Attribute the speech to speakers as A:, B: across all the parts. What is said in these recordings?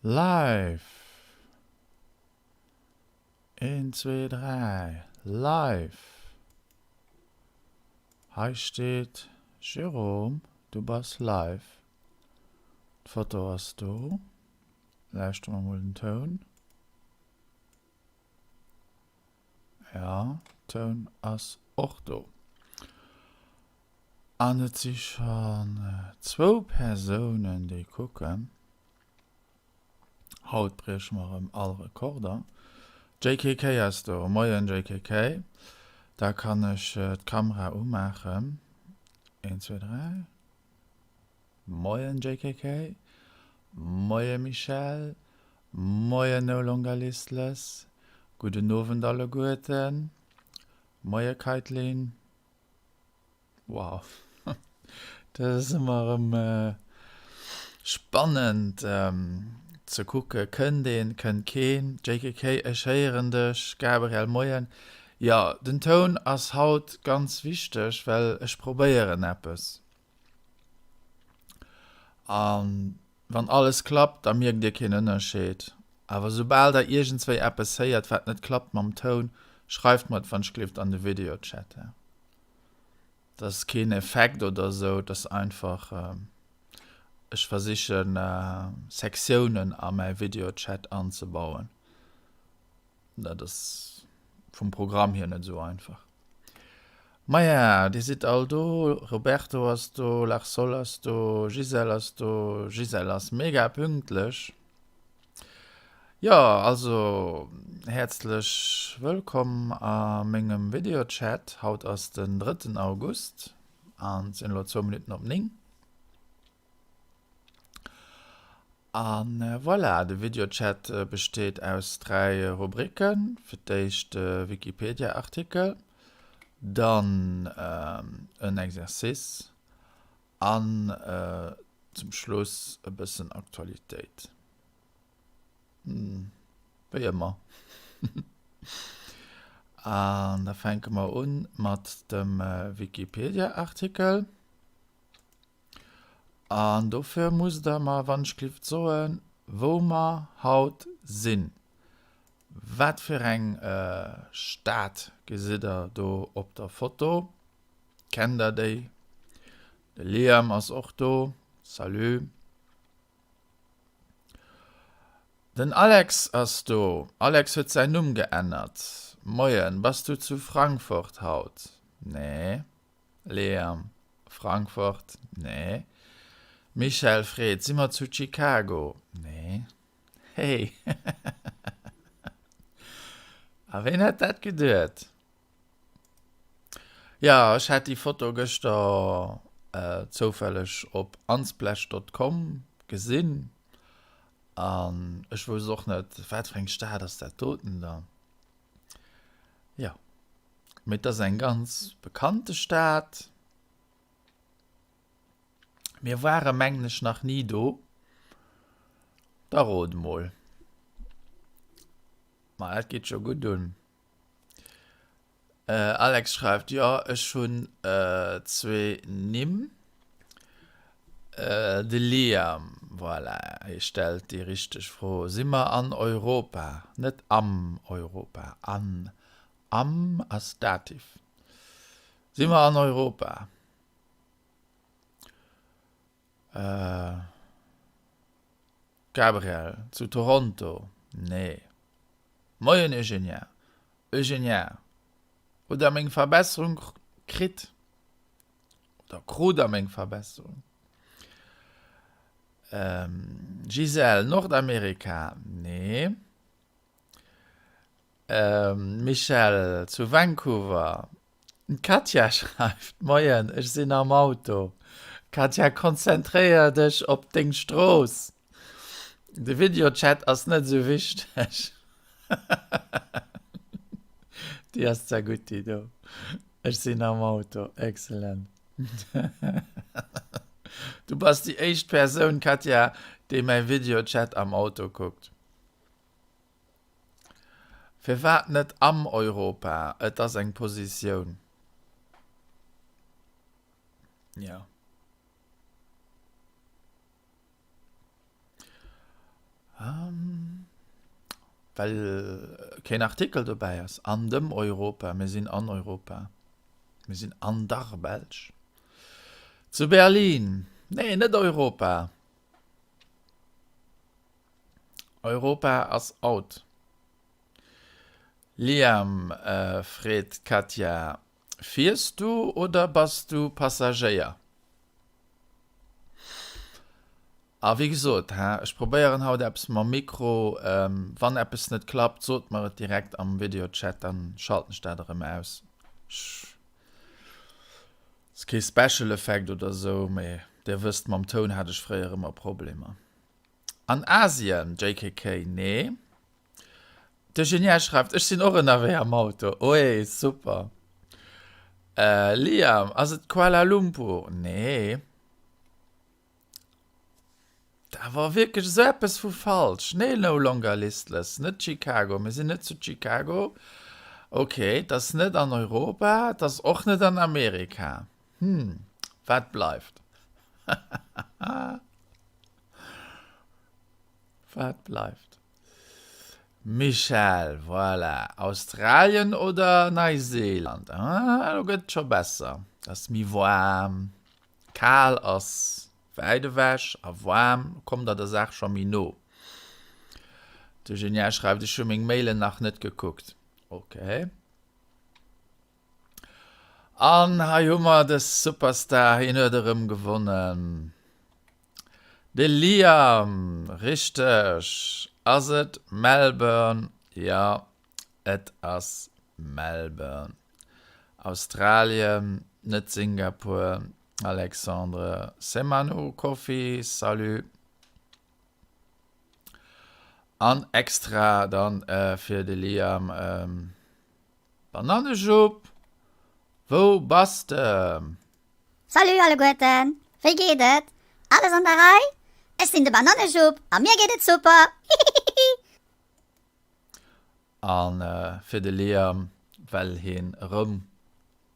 A: Live! Een, zwee, dräi, live! Hei steet, Jérôme, du bass live. D'Foto ass do. Lauschtere mer mol den Toun. Ja, Toun ass och do. An et si schonn zwou Persounen, déi kucken. Haut brieche mer erëm all Rekorder. JKK ass do. Moien JKK. Da kann ech d'Kamera umaachen. Een, zwee, dräi. Moien JKK. Moie Michèle. Moien No Longer Listless. Gudden Owend alleguerten. Moie Kaitlyn. Wow, dat ass ëmmer erëm spannend ze kucke. Kënnt een, kënnt keen? JKK, ech héieren dech. Gabriel, moien. Jo, den Toun ass haut ganz wichteg, well ech probéieren eppes. An wann alles klappt, da mierkt dir keen Ënnerscheed. Awer soubal der iergendswéi eppes héiert, wat net klappt mam Toun, schreift mer et wann-ech-glift an de Videochat. Dat ass keen Effekt oder sou, dat ass einfach, ech versichen Sektiounen a mäi Videochat anzebauen. Dat ass vum Programm hier net esou einfach. Maja, dir sidd all do, Roberto ass do, Larsol ass do, Gisèle ass do, Gisèle ass mega pünktlech. Jo, also häerzlech wëllkomm a mengem Videochat. Haut ass den drëtten August an et sinn elo zwou Minutten op 9. An voilà, de Videochat besteet aus 3 Rubriken. Fir d'éischt de Wikipedia-Artikel, dann en Exercice an zum Schluss e bëssen Aktualitéit. Wéi ëmmer. An da fänke mer un mat dem Wikipedia-Artikel. An dofir musst Der mer wannschglift soen, wou mer haut sinn. Wat fir eng Stad gesitt Der do op der Foto? Kennt Der déi? De Liam ass och do. Salut. Den Alex ass do. Alex huet säin Numm geännert. Moien, bass du zu Frankfurt haut? Nee. Liam, Frankfurt? Nee. Michèle freet, Si mer zu Chicago? Nee. Hey! A ween hätt dat geduet? Jo, ech hat déi Foto gëschter zoufälleg op unsplash.com gesinn an ech wousst och net, wat fir eng Stad ass dat doten dann? Jo, mee et ass eng ganz bekannte Stad. Mir ware mengen ech nach ni do. Da rot mol. Ma dat geet scho gutt un. Alex schreift, Jo, ech hunn zwee Nimm. De Liam, voilà, hie stellt déi richteg Fro, Si mer an Europa? Net am Europa, an. Am ass Dativ. Si mer an Europa? Gabriel, Zu Toronto? Nee. Moien Eugenia. Eugenia, Hutt der meng Verbesserung kritt? Oder krut der meng Verbesserung? Gisèle, Nordamerika? Nee. Michèle, Zu Vancouver? D'Katja schreift, Moien, ech sinn am Auto. Katja, konzentréier dech op deng Strooss. De Videochat ass net esou wichteg. Déi ass zwar gutt, déi do. Ech sinn am Auto. Excellent. Du bass déi éischt Persoun, Katja, déi mäi Videochat am Auto kuckt. Firwat net am Europa? Et ass eng Positioun. Jo. Well keen Artikel dobäi ass. An dem Europa. Mir sinn an Europa. Mir sinn an der Belsch. Zu Berlin. Nee, net Europa. Europa ass out. Liam, freet d'Katja, fiers du oder bass du Passagéier? A wéi gesot, hä, ech probéieren haut eppes mam Mikro. Wann eppes net klappt, sot mer et direkt am Videochat, dann schalten ech dat erëm aus. Ech, ass kee Special Effekt oder esou, mee dir wësst, mam Toun hat ech fréier ëmmer Problemer. An Asien, JKK, nee. De Genial schreift, Ech sinn och ënnerwee am Auto. Oee, super. Liam, ass et Kuala Lumpur? Nee. Dat war wierklech esou eppes vu falsch. Nee, no longer listless. Net Chicago. Mir sinn net zu Chicago. Ok, et ass net an Europa, et ass och net an Amerika. Hm, wat bleift? Wat bleift? Michèle, Voilà, Australien oder Neiseeland? Ah, elo gëtt et scho besser. Et ass méi waarm. Kal ass wäit ewech a waarm kommt der der Saach scho méi no. De Genial schreift, Ech hu meng Mailen nach net gekuckt. Ok. An hei hu mer de Superstar, hien huet erëm gewonnen. De Liam, richteg. Ass et Melbourne? Jo, et ass Melbourne. Australien, net Singapur. Alexandre, Semanu, Koffi, salut. An extra dann fir de Liam. Banannejupp, wou bass de?
B: Salut alleguerten, wéi geet et? Alles an der Rei? Ech sinn de Banannejupp a mir geet et super! Hihihihi.
A: A fir de Liam, well hien erëm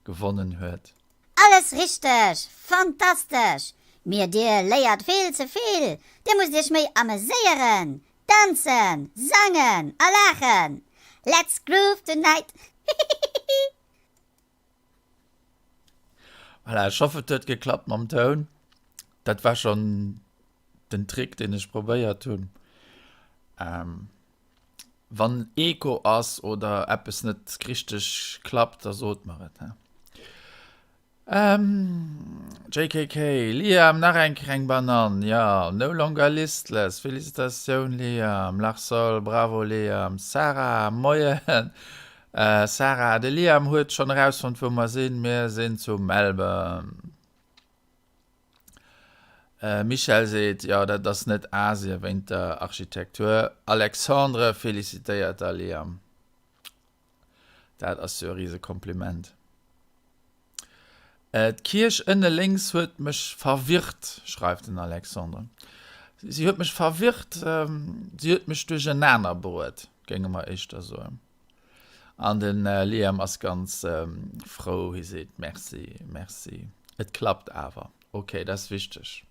A: gewonnen huet.
B: Alles richteg! Fantastesch! Mee dir léiert vill ze vill, dir musst iech méi ameséieren, danzen, sangen a laachen! Let's groove tonight! Hihihihi!
A: Voilà, ech hoffe et huet geklappt mam Toun. Dat war schonn den Trick, deen ech probéiert hunn. Wann Echo ass oder eppes net richteg klappt, da sot mer et. JKK, Liam, nach eng kleng Banann, jo, no longer listless, Felicitatioun Liam, Larsol, bravo Liam, Sarah, moien, Sarah, de Liam huet schonn erausfonnt wou mer sinn, mir sinn zu Melbourne. Michèle seet, jo dat ass net Asien wéint der Architektur. Alexandre felicitéiert der Liam. Dat ass jo e rise Kompliment. D'Kierch ënne lénks huet mech verwirrt, schreift den Alexandre. Si huet mech verwirrt, si huet mech duerchenaner bruet, géinge mer éischter soen. An de Liam ass ganz frou, hie seet, Merci, merci, et klappt awer. Ok, dat ass wichteg.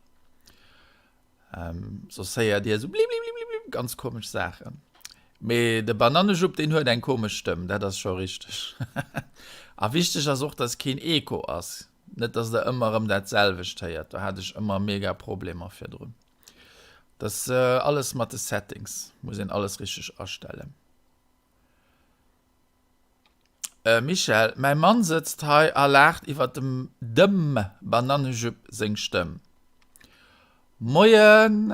A: Soss héiert dir esou bliblibliblib, ganz komesch Saachen. Mee de Banannejupp, deen huet eng komesch Stëmm, dat ass scho richteg. A wichteg ass och, dass keen Echo ass, net dass der ëmmer erëm dat selwecht héiert. Do hat ech ëmmer mega Problemer virdrun. Dat ass alles mat de Settings, muss een alles richteg astellen. Michèle, Mäi Mann sëtzt hei a laacht iwwer dem dem Banannejupp seng Stëmm. Moien!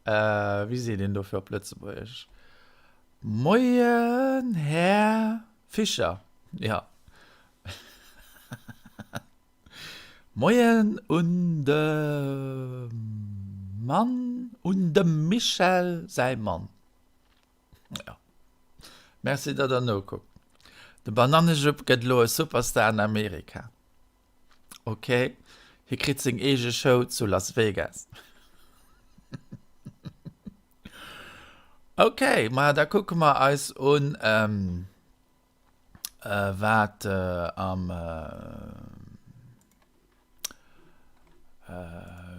A: Wéi seet een dofir op Lëtzebuergesch? Moien, Här Fischer. Jo. Moien un de Mann, un dem Michèle säi Mann. Ja. Merci, datt der nokuckt. De Banannejupp gëtt elo e Superstar an Amerika. Ok, hie kritt seng eege Show zu Las Vegas. Ok, ma da kucke mer eis un, wat am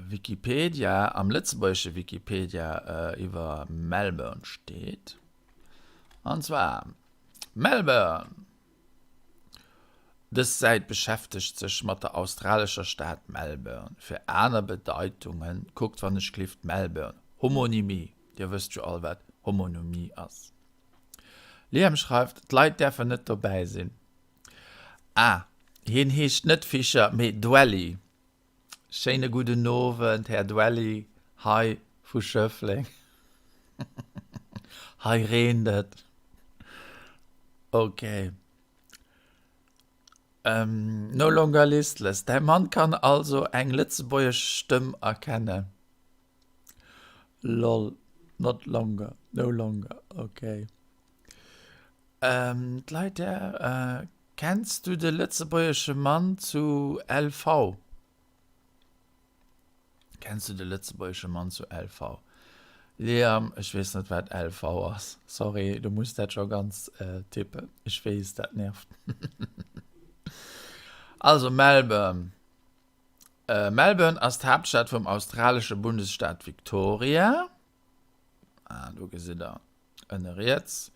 A: Wikipedia, am lëtzebuergesche Wikipedia iwwer Melbourne steet. An zwar Melbourne. Dës Säit beschäftegt sech mat der australescher Stad Melbourne. Fir aner Bedeitunge kuckt wann ech gelift Melbourne, Homonymie. Dir wësst jo all wat Homonymie ass. Liam schreift, d'Leit däerfen net dobäi sinn. Ah, hien heescht net Fischer, mee Dwelly. Schéine gudden Owend, Här Dwelly, hei vu Schëffleng. Hei reent et. Ok. No longer listless. Däi Mann kann also eng lëtzebuergesch Stëmm erkennen. Lol. Not longer. No longer. Ok. D'Leit där. Kenns du de lëtzebuergesche Mann zu LV? Kenns du de lëtzebuergesche Mann zu LV? Liam, ech weess net wat LV ass. Sorry, du muss dat scho ganz tippen. Ech weess, dat nervt. Also Melbourne. Melbourne ass d'Haaptstad vum australesche Bundesstaat Victoria. Ah, do gesitt der. ënne riets,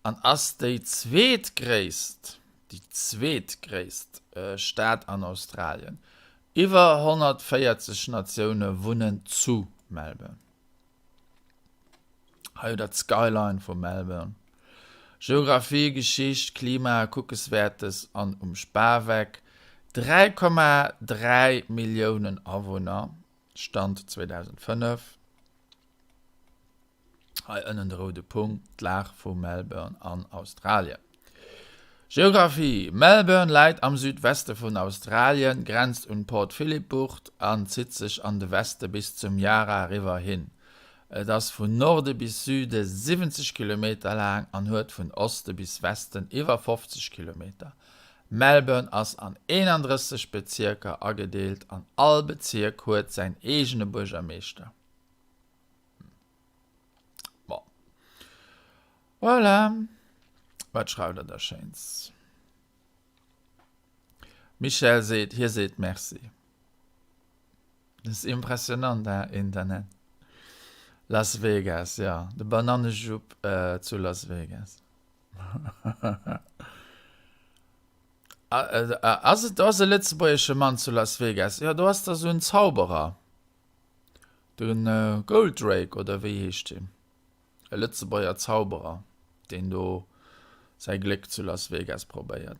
A: an ass déi zweetgréisst, déi zweetgréisst Stad an Australien. Iwwer 140 Natioune wunnen zu Melbourne. Hei hutt der d'Skyline vu Melbourne. Geographie, Geschicht, Klima, Kuckeswäertes an um Spaweck. 3,3 Milliounen Awunner, Stand 2005. Hei ënnen de roude Punkt, d'Lag vu Melbourne an Australien. Geographie, Melbourne läit am Südweste vun Australien, grenzt un d'Port Phillip Bucht an zitt sech an de Weste bis zum Yarra River hin. Et ass vun Norde bis Süde 70 Kilometer laang an huet vun Oste bis Westen iwwer 50 Kilometer. Melbourne ass an 31 Bezierker agedeelt an all Bezierk huet säin eegene Buergermeeschter. Bon. Voilà. Wat schreift der da Schéins? Michèle seet, hie seet Merci. Dat ass impressionant, hein, Internet. Las Vegas, jo, de Banannejupp zu Las Vegas. Ass et, do ass e lëtzebuergesche Mann zu Las Vegas. Jo, do ass da sou en Zauberer. De Goldrake, oder wéi heescht deen? E Lëtzebuerger Zauberer, deen do säi Gléck zu Las Vegas probéiert.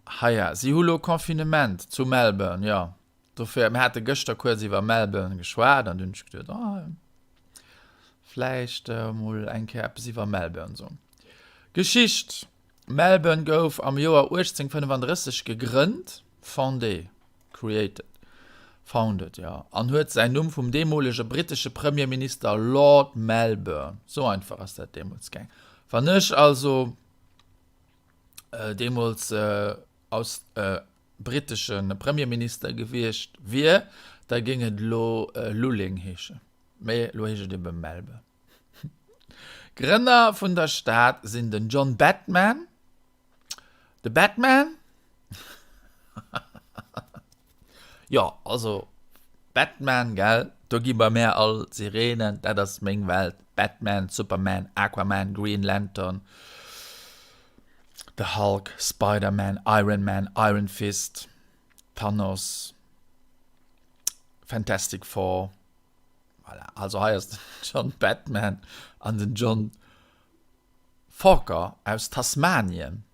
A: Haja, si hu lo Confinement zu Melbourne, jo. Dofir, mir hate gëschter kuerz iwwer Melbourne geschwat an dunn hunn ech geduet, oh, vläicht emol eng Kéier eppes iwwer Melbourne soen. Geschicht, Melbourne gouf am Joer 1835 gegrënnt, fondé, created, founded, jo, an huet säin Numm vum deemolege brittesche Premierminister Lord Melbourne. Sou einfach ass dat deemools gaang. Wann ech also deemools aus brittesche Premierminister gewiescht wier, da géing et elo Lulling heeschen. Mee elo heescht et ebe Melbourne. Grënner vun der Stad sinn den John Batman, de Batman, jo also Batman gell, do gi bei mär all d'Sirenen, dat ass meng Welt, Batman, Superman, Aquaman, Green Lantern, de Hulk, Spider-Man, Iron Man, Iron Fist, Thanos, Fantastic Four. Voilà, also hei ass den John Batman an den John Forker aus Tasmanien.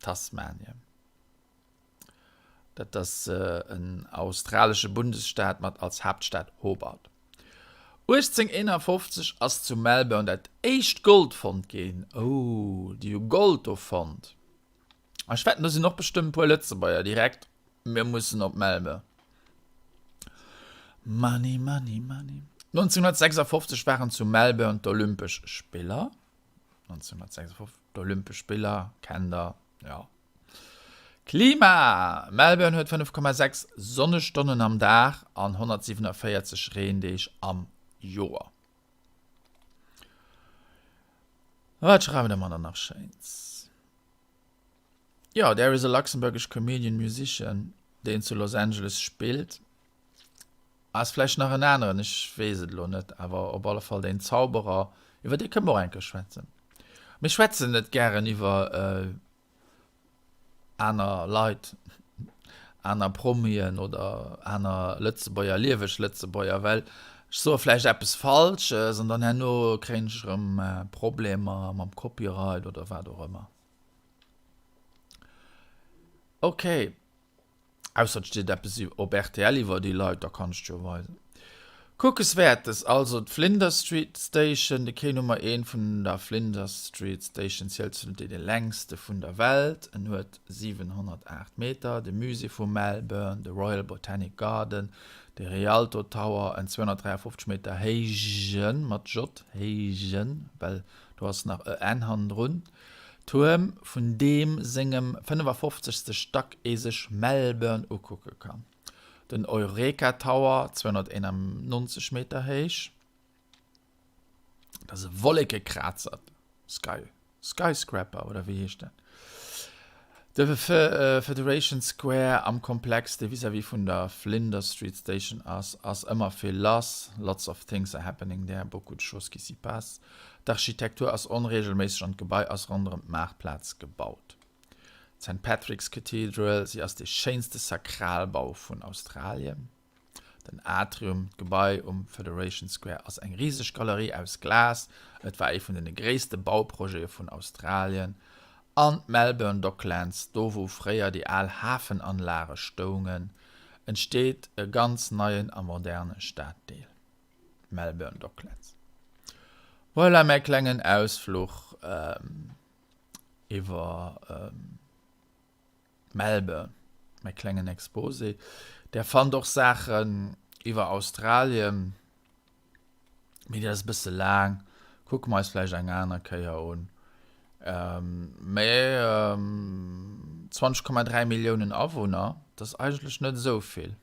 A: Tasmanien. Dat ass en australesche Bundesstaat mat als Haaptstad Hobart. 1851 ass zu Melbourne dat éischt Gold fonnt ginn. Oh, déi hu Gold do fonnt. Ech wetten do sinn och bestëmmt e puer Lëtzebuerger direkt, mir mussen op Melbourne. Money, money, money. 1956 waren zu Melbourne d'Olympesch Spiller. 1956, d'Olympesch Spiller, kennt der, jo. Klima, Melbourne huet 5,6 Sonnestonnen am Dag an 147 Reendeeg am Joer. Wat schreiwen der mer dann nach Schéins? Jo, there is a luxembourgish comedian musician, deen zu Los Angeles spillt. Ass vläicht nach en aneren, ech weess et elo net, awer op alle Fall deen Zauberer, iwwer dee kënne mer och eng Kéier schwätzen. Mir schwätzen net gären iwwer aner Leit, aner Promien oder aner Lëtzebuerger, lieweg Lëtzebuerger, well ech soe vläicht eppes Falsches an dann herno kréien ech erëm Problemer mam Copyright oder wat och ëmmer. Ok. Ausser et steet eppes op rtl iwwer déi Leit, da kann ech et jo weisen. Kuckeswäertes also d'Flinders Street Station, de Quai Nummer 1 vun der Flinders Street Station zielt zu deene längste vun der Welt, en huet 708 Meter, de Musée vu Melbourne, de Royal Botanic Garden, de Rialto Tower, en 253 Meter héijen, mat J, héijen, well do ass nach e N hannendrun, Tuerm, vun deem sengem 55. Stack ee sech Melbourne ukucke kann. Den Eureka Tower, 291 Meter héich, dat ass e Wollekekrazert, Sky, Skyscraper oder wéi heescht dat? De Federation Square am Komplex, dee vis-à-vis vun der Flinders Street Station ass, ass ëmmer vill lass, lots of things are happening there, beaucoup de choses qui s'y passent. D'Architektur ass onreegelméisseg an d'Gebai ass ronderëm d'Maartplaz gebaut. D'Saint Patrick's Cathedral, si ass dee schéinste Sakralbau vun Australien. Den Atrium, d'Gebai um Federation Square ass eng riseg Galerie aus Glas. Et war ee vun den gréisste Bauprojete vun Australien. An d'Melbourne Docklands, do wou fréier déi al Hafenanlage stoungen, entsteet e ganz neien a moderne Staddeel. Melbourne Docklands. Voilà mäi klengen Ausfluch iwwer Melbourne, mäi klengen Exposé. Där fannt och Saachen iwwer Australien, mee dat ass e bësse laang, kucke mer eis vläicht eng aner Kéier un. Mee 20,3 Milliounen Awunner, dat ass eigentlech net esou vill.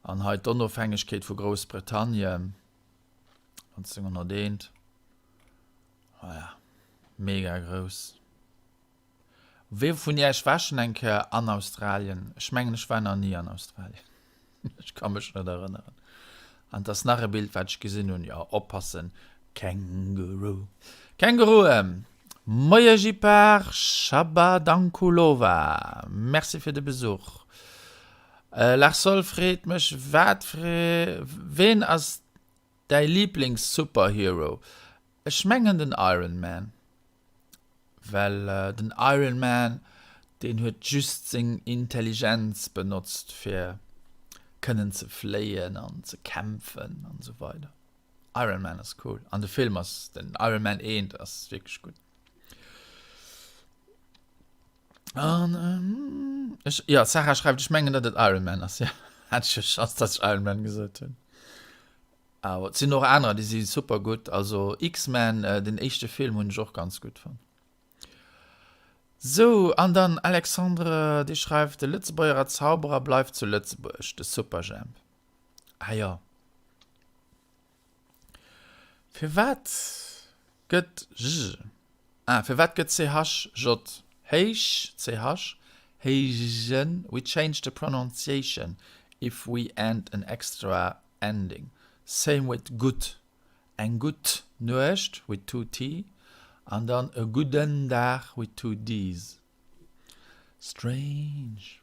A: An hei d'Onofhängegkeet vu Groussbritannien 1901. Voilà, mega grouss. Wee vun iech war schon eng Kéier an Australien? Ech mengen ech war nach ni an Australien. Ech ka mech net erënneren. An 't ass nach e Bild wat ech gesinn hunn. Jo, oppassen, Känguru. Känguruen! Moie Jipar Shabadankulova, Merci fir de Besuch. Larsol freet mech wat fir ween ass däi Lieblings-Superhero? Ech mengen den Iron Man. Well den Iron Man deen huet just seng Intelligenz benotzt fir kënnen ze fléien an ze kämpfen an esou weider. Iron Man ass cool an de Film ass den Iron Man 1 ass wierklech gutt. An ähm, ech, ja Sarah schreift ech mengen dat et Iron Man ass ja hat ech jo Chance dass ech Iron Man gesot hunn. Awer et sinn och anerer déi si super gutt also X-Men äh, den éischte Film hunn ech och ganz gutt fonnt. Sou, an dann Alexandre, dee schreift, de Lëtzebuerger Zauberer bleift zu Lëtzebuerg, de Superjhemp. Ah jo. Firwat gëtt j, ah, firwat gëtt ch j héich, ch héijen, we change the pronunciation if we add an extra ending. Same with gutt, eng gutt Nuecht with two t an dann e gudden Dag with two d's. Strange.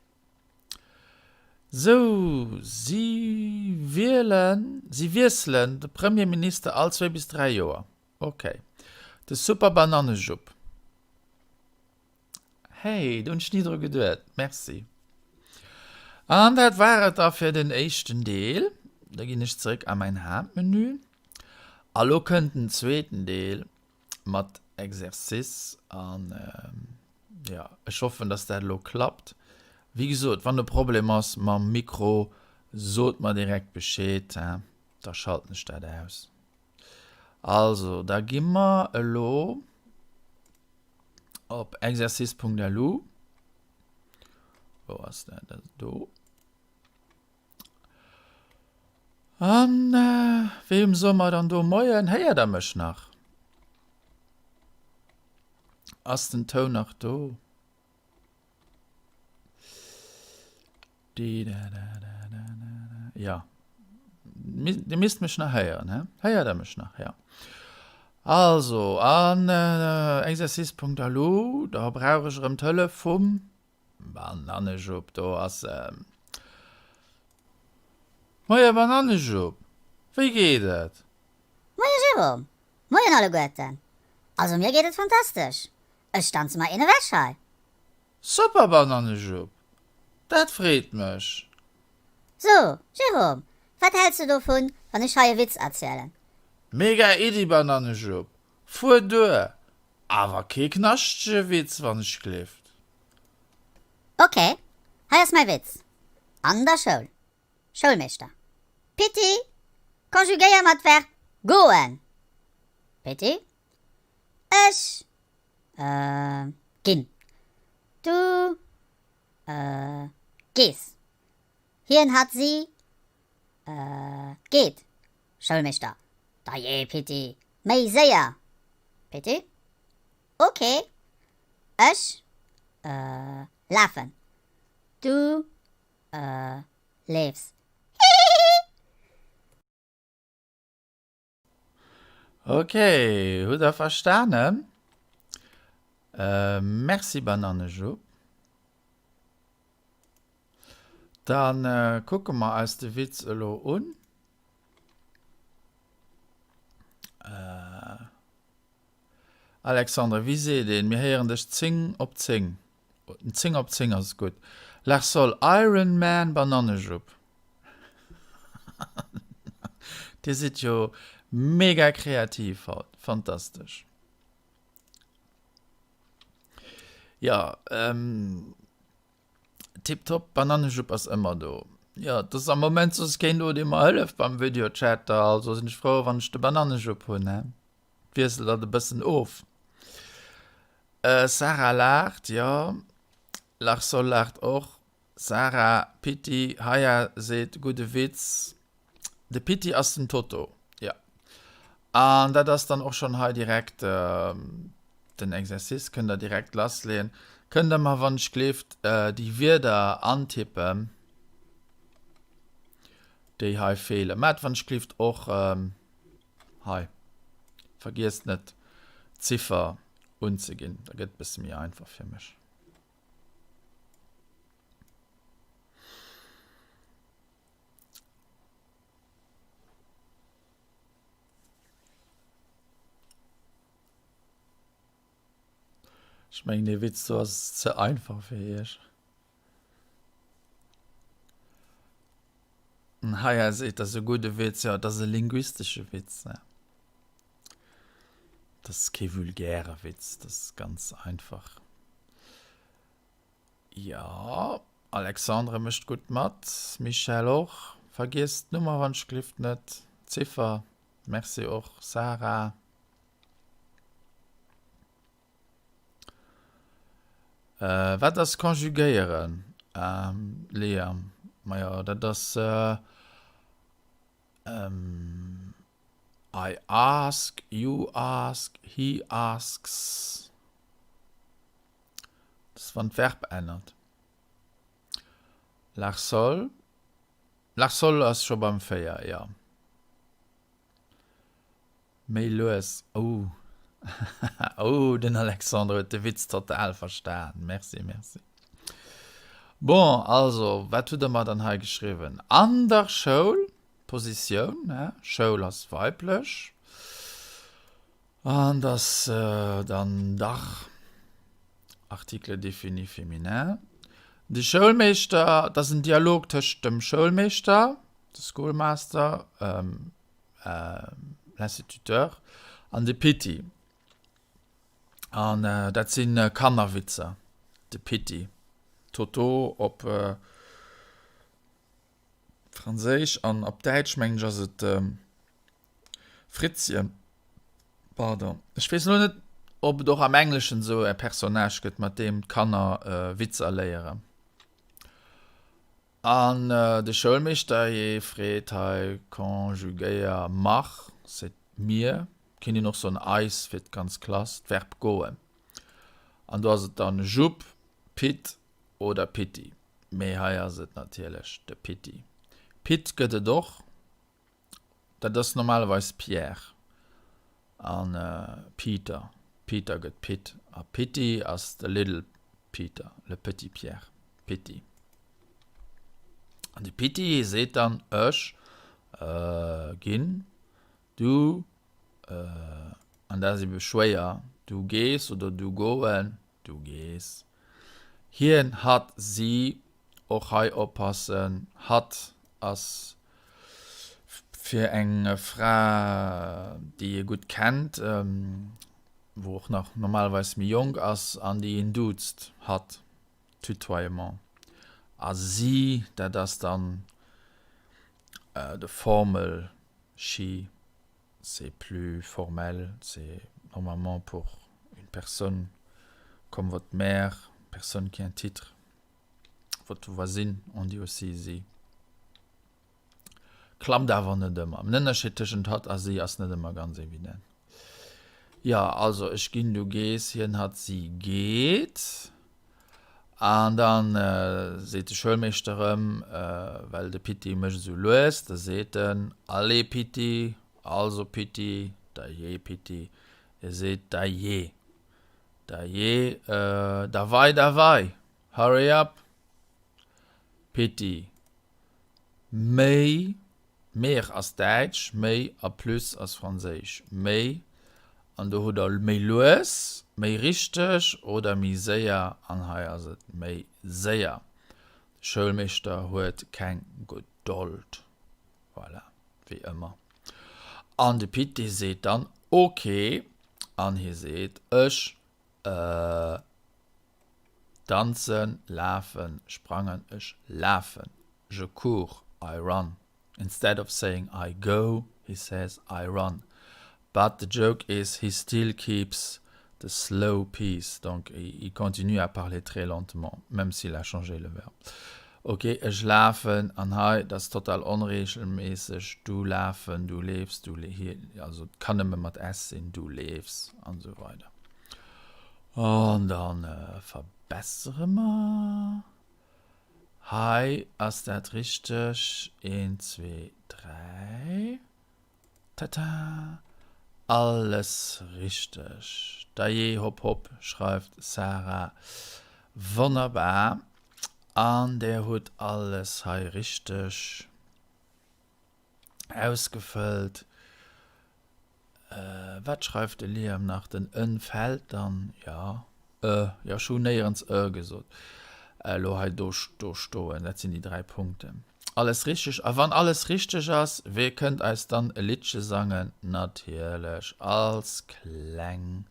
A: Sou, si wielen, si wiesselen de Premierminister all zwéi bis 3 Joer. Ok. De Super Banannejupp. Hey, do hunn ech ni dru geduet. Merci. An dat war et da fir den éischten Deel. Da ginn ech zeréck a mäin Haaptmenü. A lo kënnt den zweeten Deel. mat Exercice an jo ech hoffen dass dat elo klappt. Wéi gesot wann e Problem ass mam Mikro sot mer direkt Bescheed he, da schalten ech dat aus. Also da gi mer elo op exercice.lu, wou ass dat, dat ass do. An weem soe mer dann do Moien? Héiert der mech nach? Ass den Toun nach do? Ja. Dir misst mech nach héieren, hä? Héiert der mech nach? Ja. Also, an Exercice.alu, da brauch ech erëm d'Hëllef vum Banannejupp. Do ass en. Moie Banannejupp, wéi geet et?
B: Moie Jérôme, moien alleguerten. Also mir geet et fantastesch, ech danze mer een ewech hei.
A: Super Banannejupp, dat freet mech.
B: So, Jérôme, wat häls de dovun, wann ech hei e Witz erzielen?
A: Mega Iddi Banannejupp, fuer duer, awer kee knaschtege Witz wann ech glift.
B: Ok, hei ass mäi Witz, An der Schoul, Schoulmeeschter, Pitti, konjugéier mer d'Verb goen! Pitti, Ech, äh, ginn. Du, äh, gees. Hien, hatt, si, äh, geet. Schoulmeeschter, Dajee, Pitti, méi séier! Pitti, Ok, ech, äh, lafen. Du, äh, leefs. Hihihihi!
A: Ok, hutt der verstanen? Merci Banannejupp. Dann kucke mer eis de Witz elo un. Alexandre, wéi seet een, mir héieren dech 10 op 10. 10 op 10 ass gutt. Larsol, Iron Man Banannejupp. Dir sidd jo mega kreativ haut, fantastesch. Jo, tiptop, Banannejupp ass ëmmer do. Jo, et ass am Moment soss keen do, dee mer hëlleft beim Videochatter, also sinn ech frou, wann ech de Banannejupp hunn, he. Wiesselt dat e bëssen of. Sarah laacht, jo. Larsol laacht och. Sarah, Pitti, Haya seet, gudde Witz. De Pitti ass den Toto, jo. An dat ass dann och schonn hei direkt den Exercice, kënnt der direkt lassleeën. Kënnt der mer wann ech gleeft déi Wierder antippen, déi hei feelen. Maacht wann ech gleeft och hei, vergiesst net d'Ziffer unzeginn, da gëtt et bësse méi einfach fir mech. Ech mengen dee Witz do ass ze einfach fir iech. Haya seet, dat ass e gudde Witz. Jo, et ass e linguistesche Witz. Dat ass kee vulgäre Witz, dat ass ganz einfach. Jo, Alexandre mécht gutt mat, Michèle och. Vergiesst d'Nummer wann ech glift net, d'Ziffer. Merci och Sarah. Wat ass conjugéieren, Léa? Majo, dat ass. I ask, you ask, he asks. Dat ass wann d'Verb ännert. Larsol, Larsol ass scho beim 4, jo. Méi lues, oh. Oh, den Alexandre huet de Witz total verstan. Merci, merci. Bon, also, wat hutt Der mer dann hei geschriwwen? An der Schoul, Positioun, ne? Schoul ass weiblech. An dass dann dach Article défini féminin. De Schoulmeeschter, dat ass en Dialog tëscht dem Schoulmeeschter, de Schoolmaster, l'instituteur, an de Pitti. An dat si Kannerwitzer, de Pitti, Toto op Franséisch an op Däitsch mengen ech ass et Fritzchen. Pardon. Ech weess elo net, ob et och am Engleschen esou e Personnage gëtt, mat deem d'Kanner Witzer léieren. An de Schoulmeeschter hie freet hei, Conjugéier mach, c'est mir, kéint een och soen eis fir d'ganz Klass, d'Verb goen. An do ass et dann Jupp, Pit oder Pitti. Mee hei ass et natierlech de Pitti. Pit gëtt et och, dat ass normalerweis Pierre. An Peter, Peter gëtt Pit. A Pitti ass de Little Peter, le petit Pierre, Pitti. An de Pitti seet dann, Ech ginn, du, an dat ass ebe schwéier, du gees oder du goen, du gees. Hien, hatt, si, och hei oppassen, hatt ass fir eng Fra, déi ee gutt kennt, wou och nach normalerweis méi jonk ass an déi een duuzt, hatt, Tutoiement. A si, dat ass dann de formel she, c'est plus formel, c'est normalement pour une personne comme votre mère, personne qui a un titre, votre voisine, on dit aussi si. Klappt awer net ëmmer. Den Ënnerscheed tëschent hatt a si ass net ëmmer ganz evident. Jo, also ech ginn, du gees, hien, hatt, si geet. An dann seet de Schoulmeeschter erëm, well de Pitti mécht esou lues, da seet en, Allez Pitti, also Pitti, dajee Pitti. E seet dajee, dajee, davai, davai, hurry up Pitti. Méi, mehr ass däitsch, méi a plus ass franséisch, méi, an do hutt der méi lues, méi richteg oder méi séier an hei ass et méi séier. De Schoulmeeschter huet keng Gedold. Voilà, wéi ëmmer. An de Pit, dee seet dann ok an hie seet ech, äh. Danzen, lafen, sprangen, ech lafen, je cours, I run. Instead of saying I go, he says I run. But the joke is he still keeps the slow piece, donc il continue à parler très lentement, même s'il a changé le verbe. Ok, ech lafen, an hei, dat ass total onregelméisseg, du lafen, du leefs, du, hie, also et kann nëmme mat s sinn, du leefs, an esou weider. An dann verbessere mer. Hei ass dat richteg. Een, zwee, dräi. Tata! Alles richteg. Dajee, hopp hopp, schreift Sarah. Wonnerbar. An där hutt alles hei richteg ausgefëllt. Wat schreift de Liam nach? Den en fällt dann, jo, e, jo, ech hu néierens e gesot, elo hei do, do stoen. Dat sinn déi 3 Punkten. Alles richteg. A wann alles richteg ass, wee kënnt eis dann e Liddche sangen? Natierlech als kleng,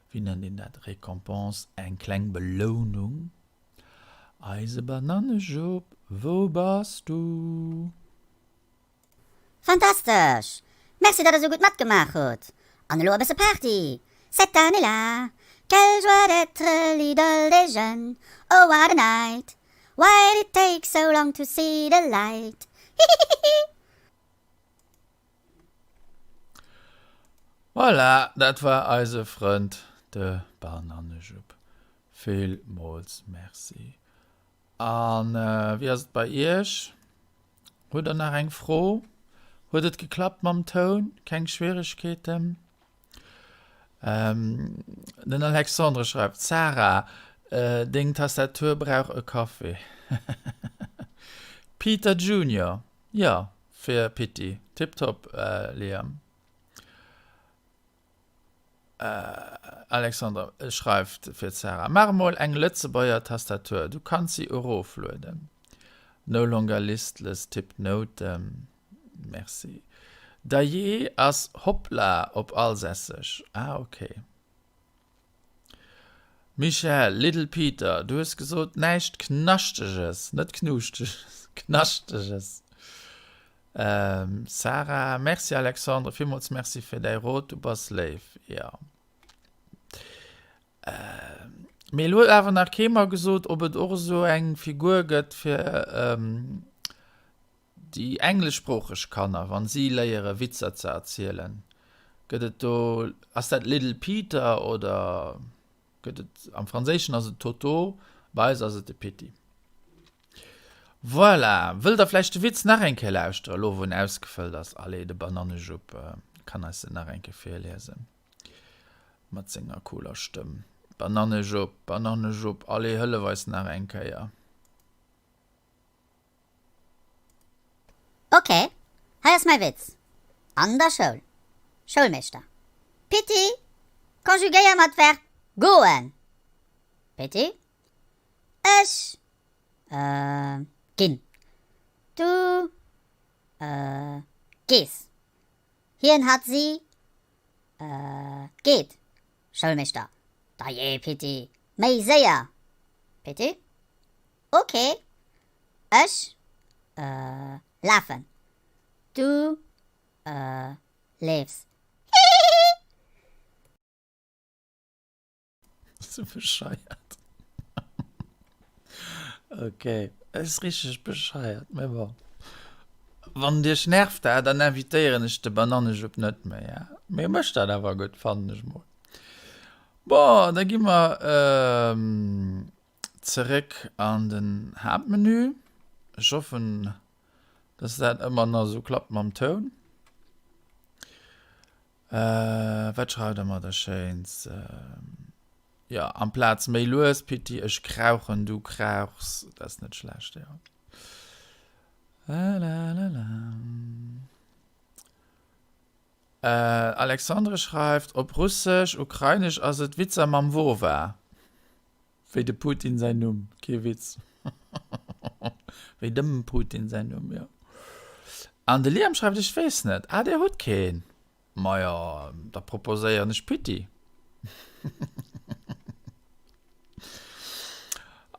A: wéi nennt een dat, Récompense, eng kleng Belounung. Eise Banannejupp, wou bass du?
B: Fantastesch! Merci dat der sou gutt matgemaach hutt. An elo e bësse Party! Cette année-là, quelle joie d'être l'idole des jeunes, oh what a night, why'd it take so long to see the light, hihihihi.
A: Voilà, dat war eise Frënd de Banannejupp. Villmools Merci. A wéi ass et bei Iech? Hutt der nach eng Fro? Huet et geklappt mam Toun? Keng Schwieregkeeten? Den Alexandre schreift, Sarah, deng Tastatur brauch e Café. Peter Junior, Jo, fir Pitti. Tiptop, Liam. Alexandre schreift fir d'Sarah, Maach emol eng Lëtzebuerger Tastatur, du kanns si eroflueden. No longer listless, tipp Note. Merci. Dajee ass Hoppla op Alsässesch. Ah ok. Michèle, Little Peter, du hues gesot näischt Knaschteges, net Knuuschteges, Knaschtegen. Sarah, Merci Alexandre, villmools Merci fir däi Rot, du bass léif, jo. Mee elo huet awer nach kee mer gesot, ob et och esou eng Figur gëtt fir Déi engleschsproocheg Kanner, wann si léiere Witzer ze erzielen, gëtt et do, ass dat Little Peter oder gëtt et, am Franséischen ass et Toto, bei eis ass et de Pitti. Voilà, wëllt der vläicht de Witz nach eng Kéier lauschteren, elo wou en ausgefëllt ass? Allez, de Banannejupp. Kann eis se nach eng Kéier virliesen. Mat senger cooler Stëmm. Banannejupp, Banannejupp, allez hëllef eis nach eng Kéier.
B: Ok, hei ass mäi Witz. An der Schoul. Schoulmeeschter, Pitti, konjugéier mer d'Verb goen. Pitti, Ech, äh, ginn. Du, äh, gees. Hien, hatt, si, äh, geet. Schoulmeeschter, Dajee, Pitti, méi séier! Pitti, Ok, ech, äh, lafen. Du, äh, leefs. Hihihihi!
A: Sou bescheiert. Ok, ass richteg bescheiert, mee bon. Wann et iech nervt, dann invitéieren ech de Banannejupp net méi, ja. Mee e mécht dat awer gutt, fannen ech mol. Bon, da gi mer zeréck an den Haaptmenü. Ech hoffen, dass dat ëmmer nach esou klappt mam Toun. Wat schreift der mer da Schéins? Jo, amplaz méi lues, Pitti, ech krauchen, du krauchs. Dat ass net schlecht, jo. Lalalala. Alexandre schreift, Op Russesch, Ukrainesch ass et Witzer mam Vova. Wéi de Putin säin Numm, kee Witz. Wéi dem Putin säin Numm, jo. An de Liam schreift, Ech weess net. Ah, dir hutt keen? Majo, da proposéieren ech Pitti.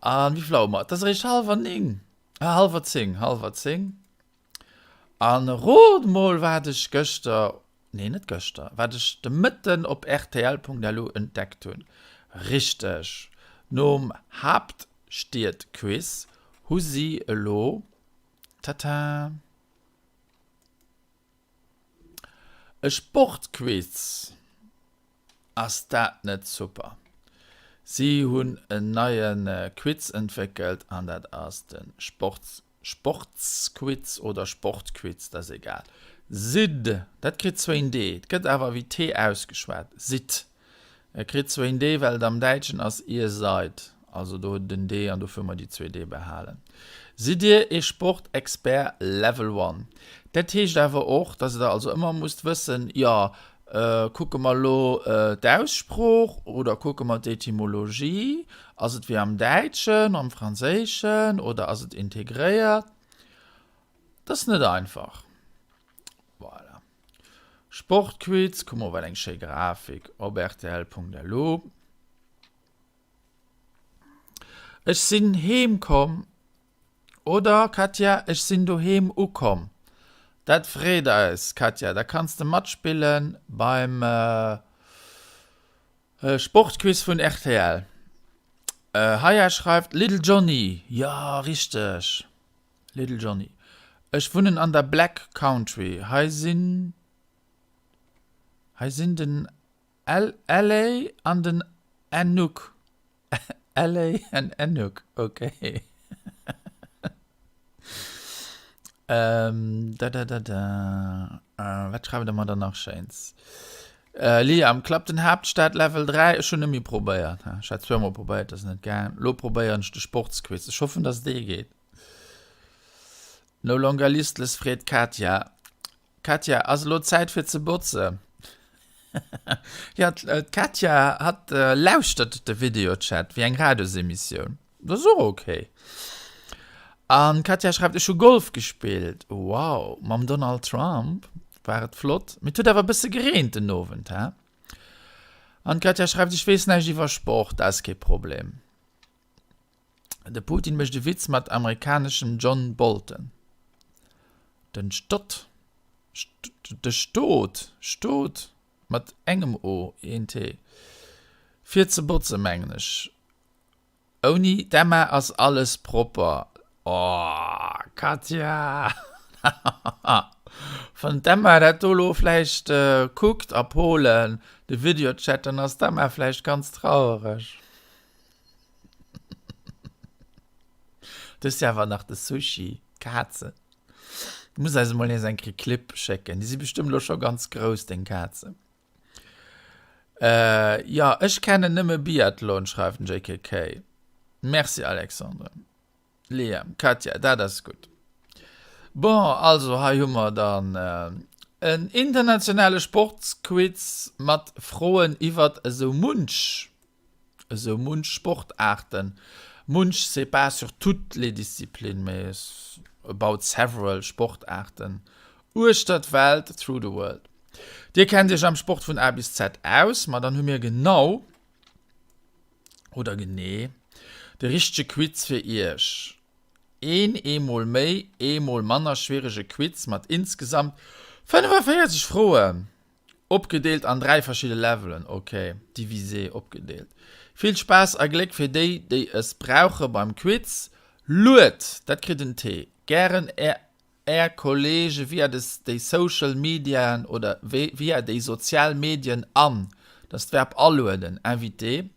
A: An wéi vill Auer hu mer? Et ass eréischt hallwer 9. Ah, hallwer 10, hallwer 10. An rot mol wat ech gëschter, nee net gëschter, wat ech de Mëtten op rtl.lu entdeckt hunn. Richteg, nom Haaptstied-Quiz hu si elo, tata, e Sportquiz. Ass dat net super? Si hunn en neie Quiz entwéckelt an dat ass de Sports Sportsquiz oder Sportquiz, dat ass egal. Sidd, dat kritt zwéin D, et gëtt awer wéi T ausgeschwat, sidd. E kritt zwéin D, well et am Däitschen ass ihr seid, also do huet et en D an dofir hu mer déi zwee D behalen. Sidd Dir ee Sportexpert Level One? Dat heescht awer och, dass Der also ëmmer musst wëssen, jo, Kucke mer elo d'Aussprooch oder kucke mer d'Etymologie? Ass et wéi am Däitschen, am Franséischen oder ass et integréiert? Dat ass net einfach. Voilà. Sportquiz, kuck mol wat eng schéi Grafik op rtl.lu. Ech sinn heem komm. Oder, Katja, ech sinn doheem ukomm. Dat freet eis, Katja. Da kanns de matspille beim Sportquiz vun rtl. Haya schreift, Little Johnny. Jo, richteg. Little Johnny. Ech wunnen an der Black Country. Hei sinn, hei sinn den Alley an den Anouk. Alley and Anouk, ok. ähm, da, da, da, da. Äh, wat schreift der mer dann nach Schéins? Äh, Liam, klappt den Haaptstad Level 3? Ech hunn net méi probéiert. Ech hat zweimal probéiert, das net gaang. Lo probéieren ech de Sportsquiz. Ech hoffen, dass dee geet. No longer listless freet Katja. Katja, ass elo Zäit fir ze botzen? Jo, d'Katja, hatt lauschtert de Videochat wéi eng Radiosemissioun. Dat ass och ok. An d'Katja schreift, Ech hu Golf gespillt. Wow, mam Donald Trump war et flott. Mee et huet awer e bësse gereent den Owend, he? An d'Katja schreift, Ech weess näischt iwwer Sport. Dat ass kee Problem. De Putin mécht e Witz mat amerikaneschem John Bolton. Den Stott, de Stot, Stot mat engem O, een T, fir ze botzen, mengen ech. Ouni d'Emma ass alles propper. Oh, Katja! Wann d'Emma dat do lo vläicht kuckt a Polen, de Videochat, dann ass d'Emma vläicht ganz trauereg. Du hues jo awer nach de Sushi, d'Kazen. Du muss eis emol nees eng Kéier Clip schécken. Déi si bestëmmt elo scho ganz grouss, deng Kazen. Äh, jo, ech kennen nëmme Biathlon, schreift den JKK. Merci, Alexandre. Liam, Katja, dat ass gutt. Bon, also hei hu mer dann en internationale Sportsquiz mat Froen iwwert esou munch, esou munch Sportaarten. Munch, c'est pas sur toutes les disciplines, mais about several Sportaarten uechter d'Welt, through the world. Dir kennt Iech am Sport vun A bis Z aus, ma dann hu mir genau, oder genee, de richtege Quiz fir Iech. Een eemol méi, eemol manner schwierege Quiz mat insgesamt 45 Froen, opgedeelt an 3 verschidde Levelen, ok, divisé, opgedeelt. Vill Spaass a Gléck fir déi, déi es brauche beim Quiz. Lued, dat kritt en T, gären är Är Kollege via des déi Social Mediaen oder via déi sozial Medien an, dat ass d'Verb alueden, inviter,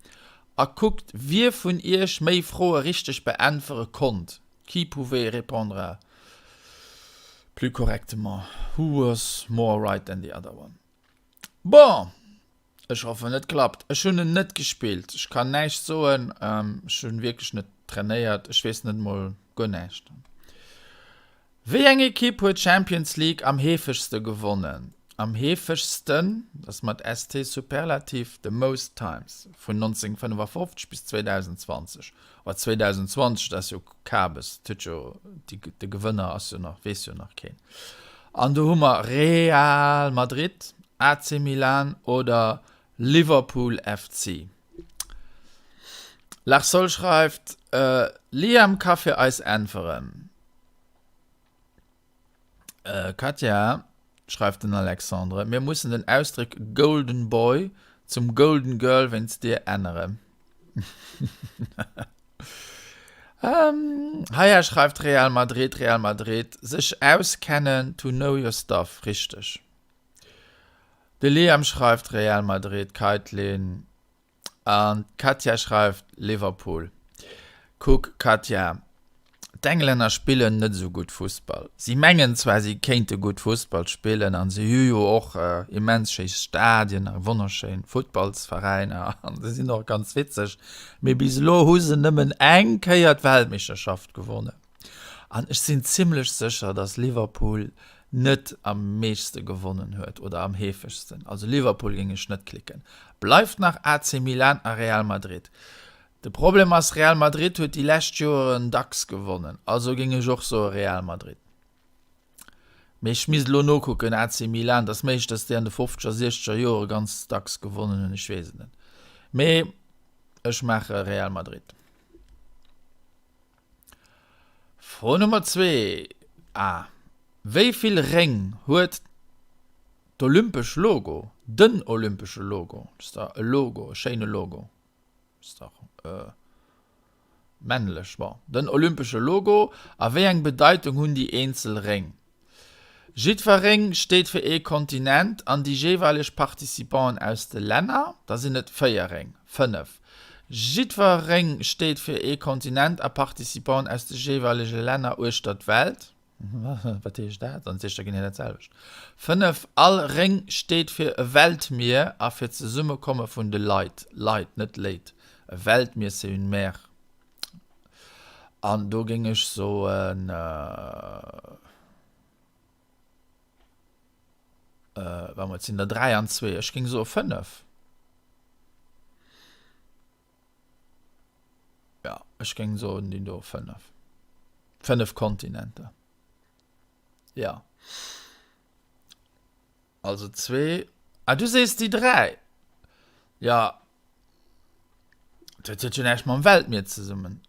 A: a kuckt wie vun iech méi Froe richteg beäntwere konnt, qui pouvait répondre plus correctement, who was more right than the other one. Bon! Ech hoffen et klappt. Ech hunn en net gespillt. Ech kann näischt soen. Ech hunn wierklech net trainéiert. Ech weess net mol guer näischt. Wéi eng Ekipp huet d'Champions League am heefegste gewonnen? Am heefegsten, dat ass mat ST Superlativ, the most times, vun 1955 bis 2020. Oh, 2020, dat ass jo Kabes, dat huet jo, de Gewënner ass jo nach, weess jo nach keen. An do hu mer Real Madrid, AC Milan oder Liverpool FC. Larsol schreift, Liam ka fir eis äntweren. Katja, schreift den Alexandre, mir mussen den Ausdréck Golden Boy zum Golden Girl wéinst dir änneren. Haya schreift Real Madrid, Real Madrid, sech auskennen, to know your stuff, richteg. De Liam schreift Real Madrid, Kaitlyn an d'Katja schreift Liverpool. Kuck Katja, d'Englänner spillen net esou gutt Fussball. Si mengen zwar si kéinte gutt Fussball spillen an si hu jo och immens schéi Stadien a wonnerschéin Futtballsveräiner an se sinn och ganz witzeg, mee bis elo hu se nëmmen eng Kéier d'Weltmeeschterschaft gewonnen. An ech sinn zimlech sécher, datt Liverpool net am meeschte gewonnen huet oder am heefegsten. Also Liverpool géing ech net klicken. Bleift nach AC Milan a Real Madrid. De Problem ass, Real Madrid huet déi lescht Joeren dacks gewonnen, also géing ech och soe Real Madrid. Mee ech misst elo nokucken, AC Milan, et ass méiglech, datt déi an de fofzeger, siechzeger Joere ganz dacks gewonnen hunn, ech weess et net. Mee ech maache Real Madrid. Fro Nummer 2, A Wéi vill Réng huet d'olympesch Logo, den olympesche Logo, dat ass da e Logo, e schéine Logo, ass dach männlech, bon, den olympesche Logo, a wéi eng Bedeitung hunn déi eenzel Réng? Jiddwer Réng steet fir ee Kontinent an déi jeeweileg Participanten aus de Länner, da sinn et 4 Réng. 5. Jiddwer Réng steet fir ee Kontinent a Participanten aus de jeeweilege Länner uechter d'Welt. Wat heescht dat? Dann heescht dat genee dat selwecht. 5. All Réng steet fir e Weltmier a fir d'Zesummekomme vun de Leit. Leit, net Léit. E Weltmier, c'est une mer. An do géing ech soen, warte mol, et sinn der 3 an 2, ech géing soe 5. Ja, ech géing soen déi do 5. 5 Kontinenter. Ja. Also zwee. Ah, du sees déi 3. Ja. Dat huet jo näischt mam Weltmier zesummen.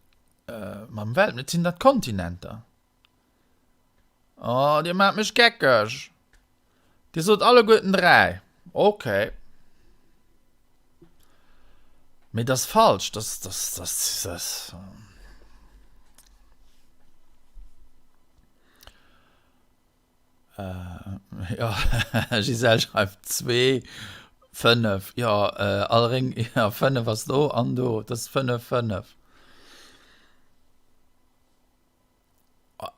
A: Äh, mam Weltmier, sinn dat Kontinenter. Oh, Dir maacht mech geckeg. Dir sot alleguerten 3. Okay. Mee dat ass falsch. Das, das, das, das. Jo, Gisèle schreift 2, 5. Jo, all Réng, jo, 5 ass do an do. Dat ass 5, 5.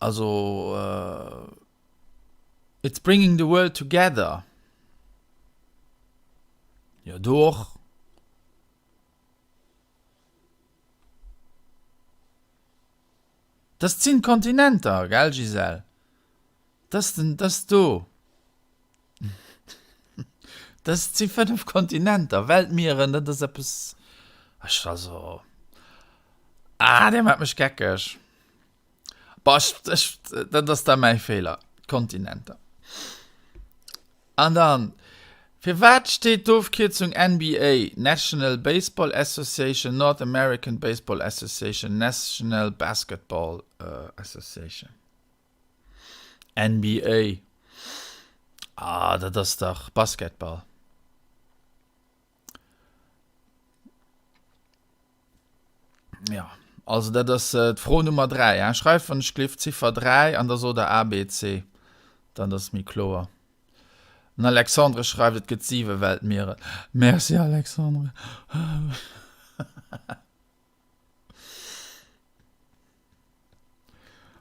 A: Also. It's bringing the world together. Jo, do och. Dass sinn d'Kontinenter, gell Gisèle? Dass den, dass do. Dass si 5 Kontinenter, Weltmieren, dat ass eppes, ech also, ah, dir maacht mech geckeg. Boah, ech, ech, dat ass da mäi Feeler, Kontinenter. An dann, firwat steet d'Ofkierzung NBA, National Baseball Association, North American Baseball Association, National Basketball Association? NBA, ah, dat ass dach Basketball. Ja, also dat ass äh, d'Fro Nummer 3. Ja. Schreif wann ech gleef Ziffer 3 an da sot der A, B, C. Dann ass méi kloer. Den Alexandre schreift, et gëtt siwe Weltmiere. Merci Alexandre.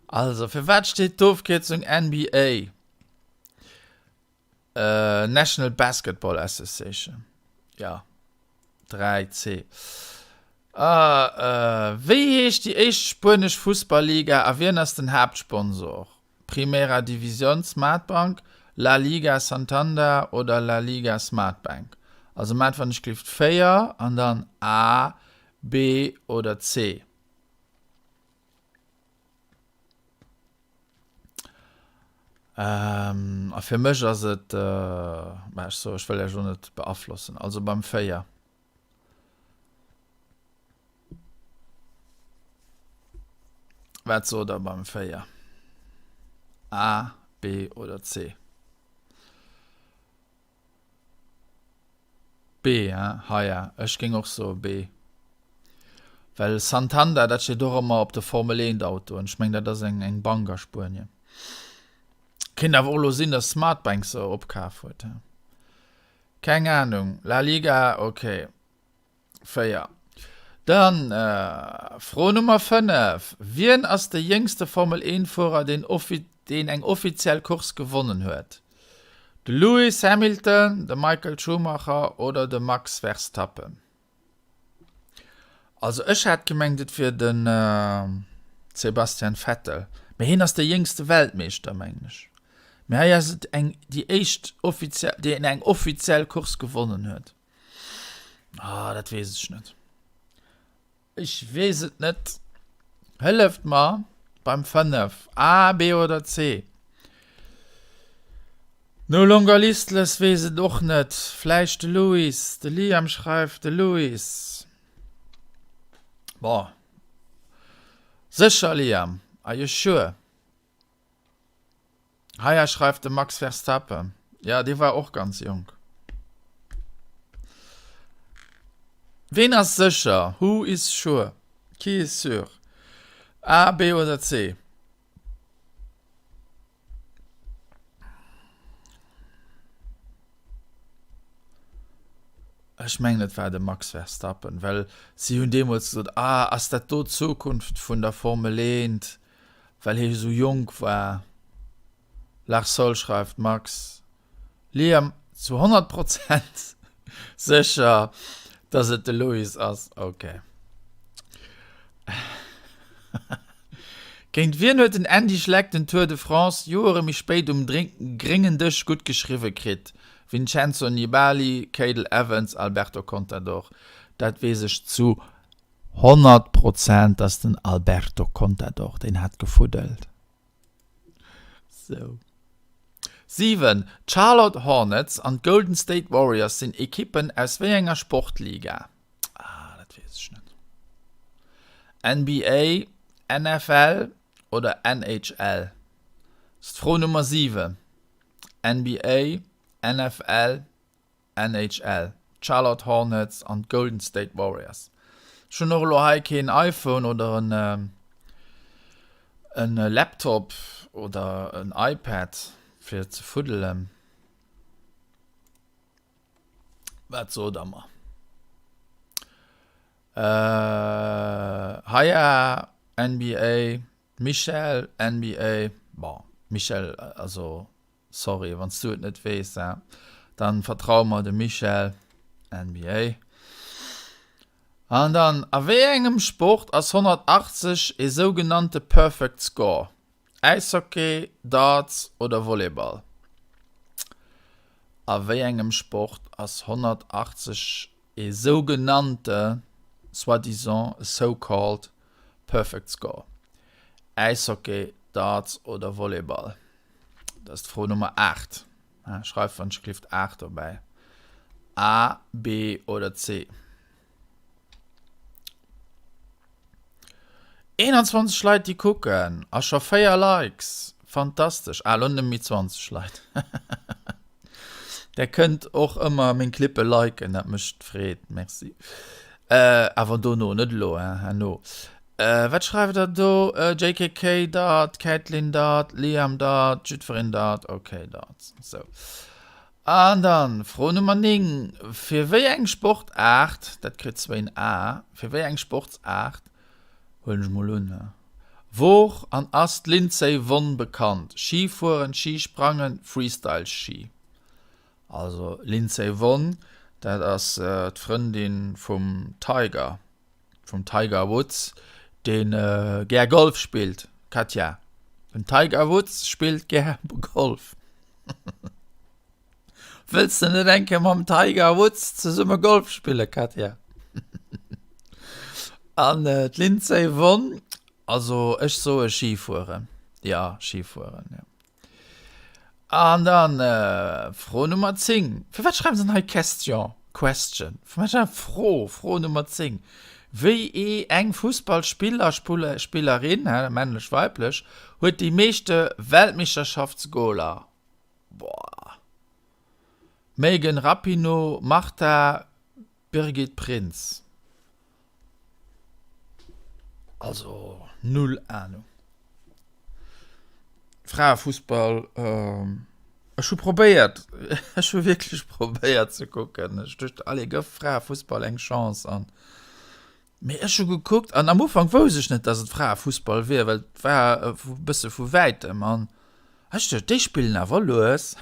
A: Also, firwat steet d'Ofkierzung NBA? Äh, National Basketball Association. Ja. 3C. Ah, äh, wéi heescht déi éischt spuenesch Fussballliga a wien ass den Haaptsponsor? Primera División Smartbank, La Liga Santander oder La Liga Smartbank? Also maat wann ech gelift 4 an dann A, B oder C. Ähm, a fir mech ass et, mä ech so, ech wëll Iech elo net beaflossen, also beim 4. Wat sot der beim 4? A, B oder C? B, hein? Haja, ech géing och soe B. Well Santander, dat steet och ëmmer op de Formel 1 Autoen. Ech meng, dat ass eng, eng Bank a Spuenien. Kéint awer och elo sinn, datt Smartbank se opkaf huet, hein? Keng Ahnung. La Liga, ok. 4. Dann Fro Nummer 5, Wien ass de jéngste Formel 1 Fuerer deen deen eng offiziell Course gewonnen huet? De Lewis Hamilton, de Michael Schumacher oder de Max Verstappen? Also ech hat gemengt et wier de Sebastian Vettel, mee hien ass de jéngste Weltmeeschter mengen ech. Mee hei ass et eng déi éischt offiziell deen eng offiziell Course gewonnen huet. Ah, dat weess ech net. Ech weess et net. Hëlleft mer beim 5. A, B oder C? No longer listless weess et och net. Vläicht de Louis. De Liam schreift de Louis. Bon. Sécher, Liam? Are you sure? Heia schreift de Max Verstappen. Ja, dee war och ganz jonk. Ween ass sécher? Who is sure? Qui est sûr? A, B oder C? Ech mengen et war de Max Verstappen, well si hunn deemools gesot, ah ass dat do d'Zukunft vun der Formel 1, well hie esou jonk war. Lars Sol schreift, Max, Liam, zu 100 Prozent sécher, dass et de Lewis ass. Ok. Géint wien huet den Andy Schleck den Tour de France Joere méi spéit um gréngen Dësch gutt geschriwwe kritt? Vincenzo Nibali, Cadel Evans, Alberto Contador. Dat weess ech zu 100 Prozent, dass den Alberto Contador, deen hat gefuddelt. Sou. 7, D'Charlotte Hornets an d'Golden State Warriors sinn Ekippen aus wéi enger Sportliga? Ah, dat weess ech net. NBA, NFL oder NHL? Dat ass d'Fro Nummer 7. NBA, NFL, NHL, d'Charlotte Hornets an d'Golden State Warriors. Ech hunn och elo hei keen iPhone oder en en Laptop oder en iPad fir ze fuddelen. Wat sot der mer? Heia NBA, Michèle, NBA, bon Michèle also. Sorry, wann s du et net weess, dann vertraue mer dem Michel. NBA. An dann, a wéi engem Sport ass 180 ee sougenannte Perfect Score? Äishockey, Darts oder Volleyball? A wéi engem Sport ass 180 ee sougenannte, soi-disant, so-called, Perfect Score? Äishockey, Darts oder Volleyball? Dat ass d'Fro Nummer 8. Schreif wann ech gelift 8 dobäi. A, B oder C? 21 Leit déi kucken a scho 4 Likes. Fantastesch. Ah, lo nëmme méi 20 Leit. Der kënnt och ëmmer meng Clippe liken, dat mécht Freed. Merci. Äh, awer dono, net elo, hein, herno. Äh, wat schreift der do? Äh, JKK dat, Caitlyn dat, Liam dat, jiddwereen dat, okay, dat. Sou. An dann, Fro Nummer 9, Fir wéi eng Sportaart, dat kritt zwéin A, fir wéi eng Sportsaart, huelen ech mol un, wor an ass d'Lindsey Vonn bekannt? Schifueren, Schisprangen, Freestyle-Schi? Also Lindsey Vonn, dat ass d'Frëndin vum Tiger, vum Tiger Woods, dee gär Golf spillt. Katja, den Tiger Woods spillt gär Golf. Wëlls de net eng Kéier mam Tiger Woods zesumme Golf spille, Katja? An d'Lindsey Vonn, also ech soe Schifueren. Ja, Schifueren, ja. An dann Fro Nummer 10. Firwat schreiwen se denn hei Question, Question? Firwat Fro, Fro Nummer 10. Wéi ee eng Fussballspiller, Spillerin, männlech, weiblech, huet déi meeschte Weltmeeschterschaftsgoler? Boah. Megan Rapinoe, Marta, Birgit Prinz. Also null Ahnung. Fraefussball, ech hu probéiert, ech hu wierklech probéiert ze kucken. Ech duecht, allez, gëff Fraefussball eng Chance an mee ech hu gekuckt an am Ufank wousst ech net, dass et Fraefussball wier, well et war e bësse vu wäitem an ech duecht, déi spillen awer lues.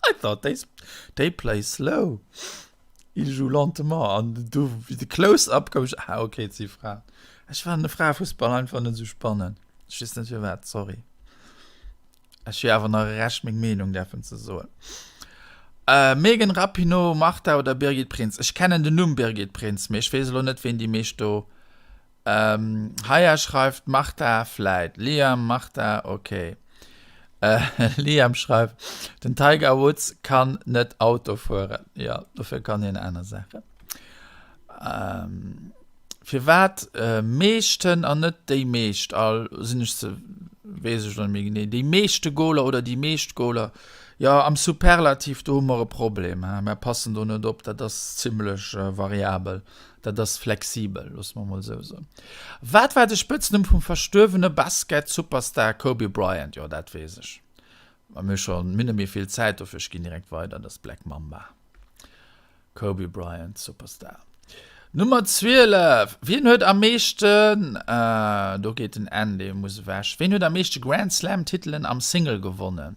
A: I thought they, they play slow. Ils jouent lentement. An du, wéi de Close-up koum, ech, ah, okay, et si Fraen. Ech fannen de Fraefussball einfach net esou spannend. Ech weess net firwat, sorry. Ech hu awer nach e Recht, meng Meenung däerfen ze soen. Äh, Megan Rapinoe, Martha oder Birgit Prinz? Ech kennen den Numm Birgit Prinz, mee ech weess elo net, ween déi meescht do Ähm, Haya schreift Martha vläit. Liam, Martha, ok. Äh, Liam schreift, den Tiger Woods kann net Auto fueren. Ja, dofir kann hien aner Saachen. Ähm, firwat äh, meeschten an net déi meescht? All sinn ech ze weess ech net méi genee. Déi meeschte Goler oder déi meescht Goler? Ja, am Superlativ do hu mer e Problem. Hein? Mer passen do net op, dat ass zimmlech äh, variabel. Dat ass flexibel, loosse mer mol esou soen. Wat war de Spëtznumm vum verstuerwene Basket-Superstar Kobe Bryant? Jo, dat weess ech. Ma mir hu scho mir net méi vill Zäit, dofir ech ginn direkt weider. Dat ass Black Mamba. Kobe Bryant, Superstar. Nummer 12, Wien huet am meeschten, do geet den N, dee muss ewech, wien huet am meeschte Grand Slam Titelen am Single gewonnen?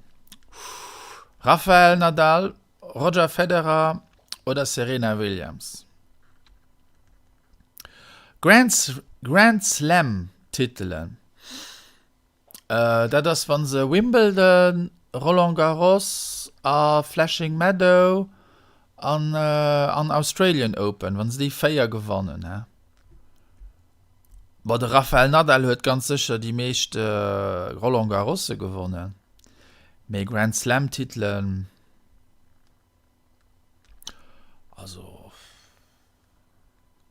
A: Rafael Nadal, Roger Federer oder Serena Williams? Grand, Grand Slam Titelen. Äh, dat ass wann se Wimbledon, Roland Garros a Flushing Meadow an, äh, an Australian Open, wann se déi 4 gewannen, he. Bon, de Rafael Nadal huet ganz sécher déi meescht äh, Roland Garrosse gewonnen. Mee Grand Slam Titelen, also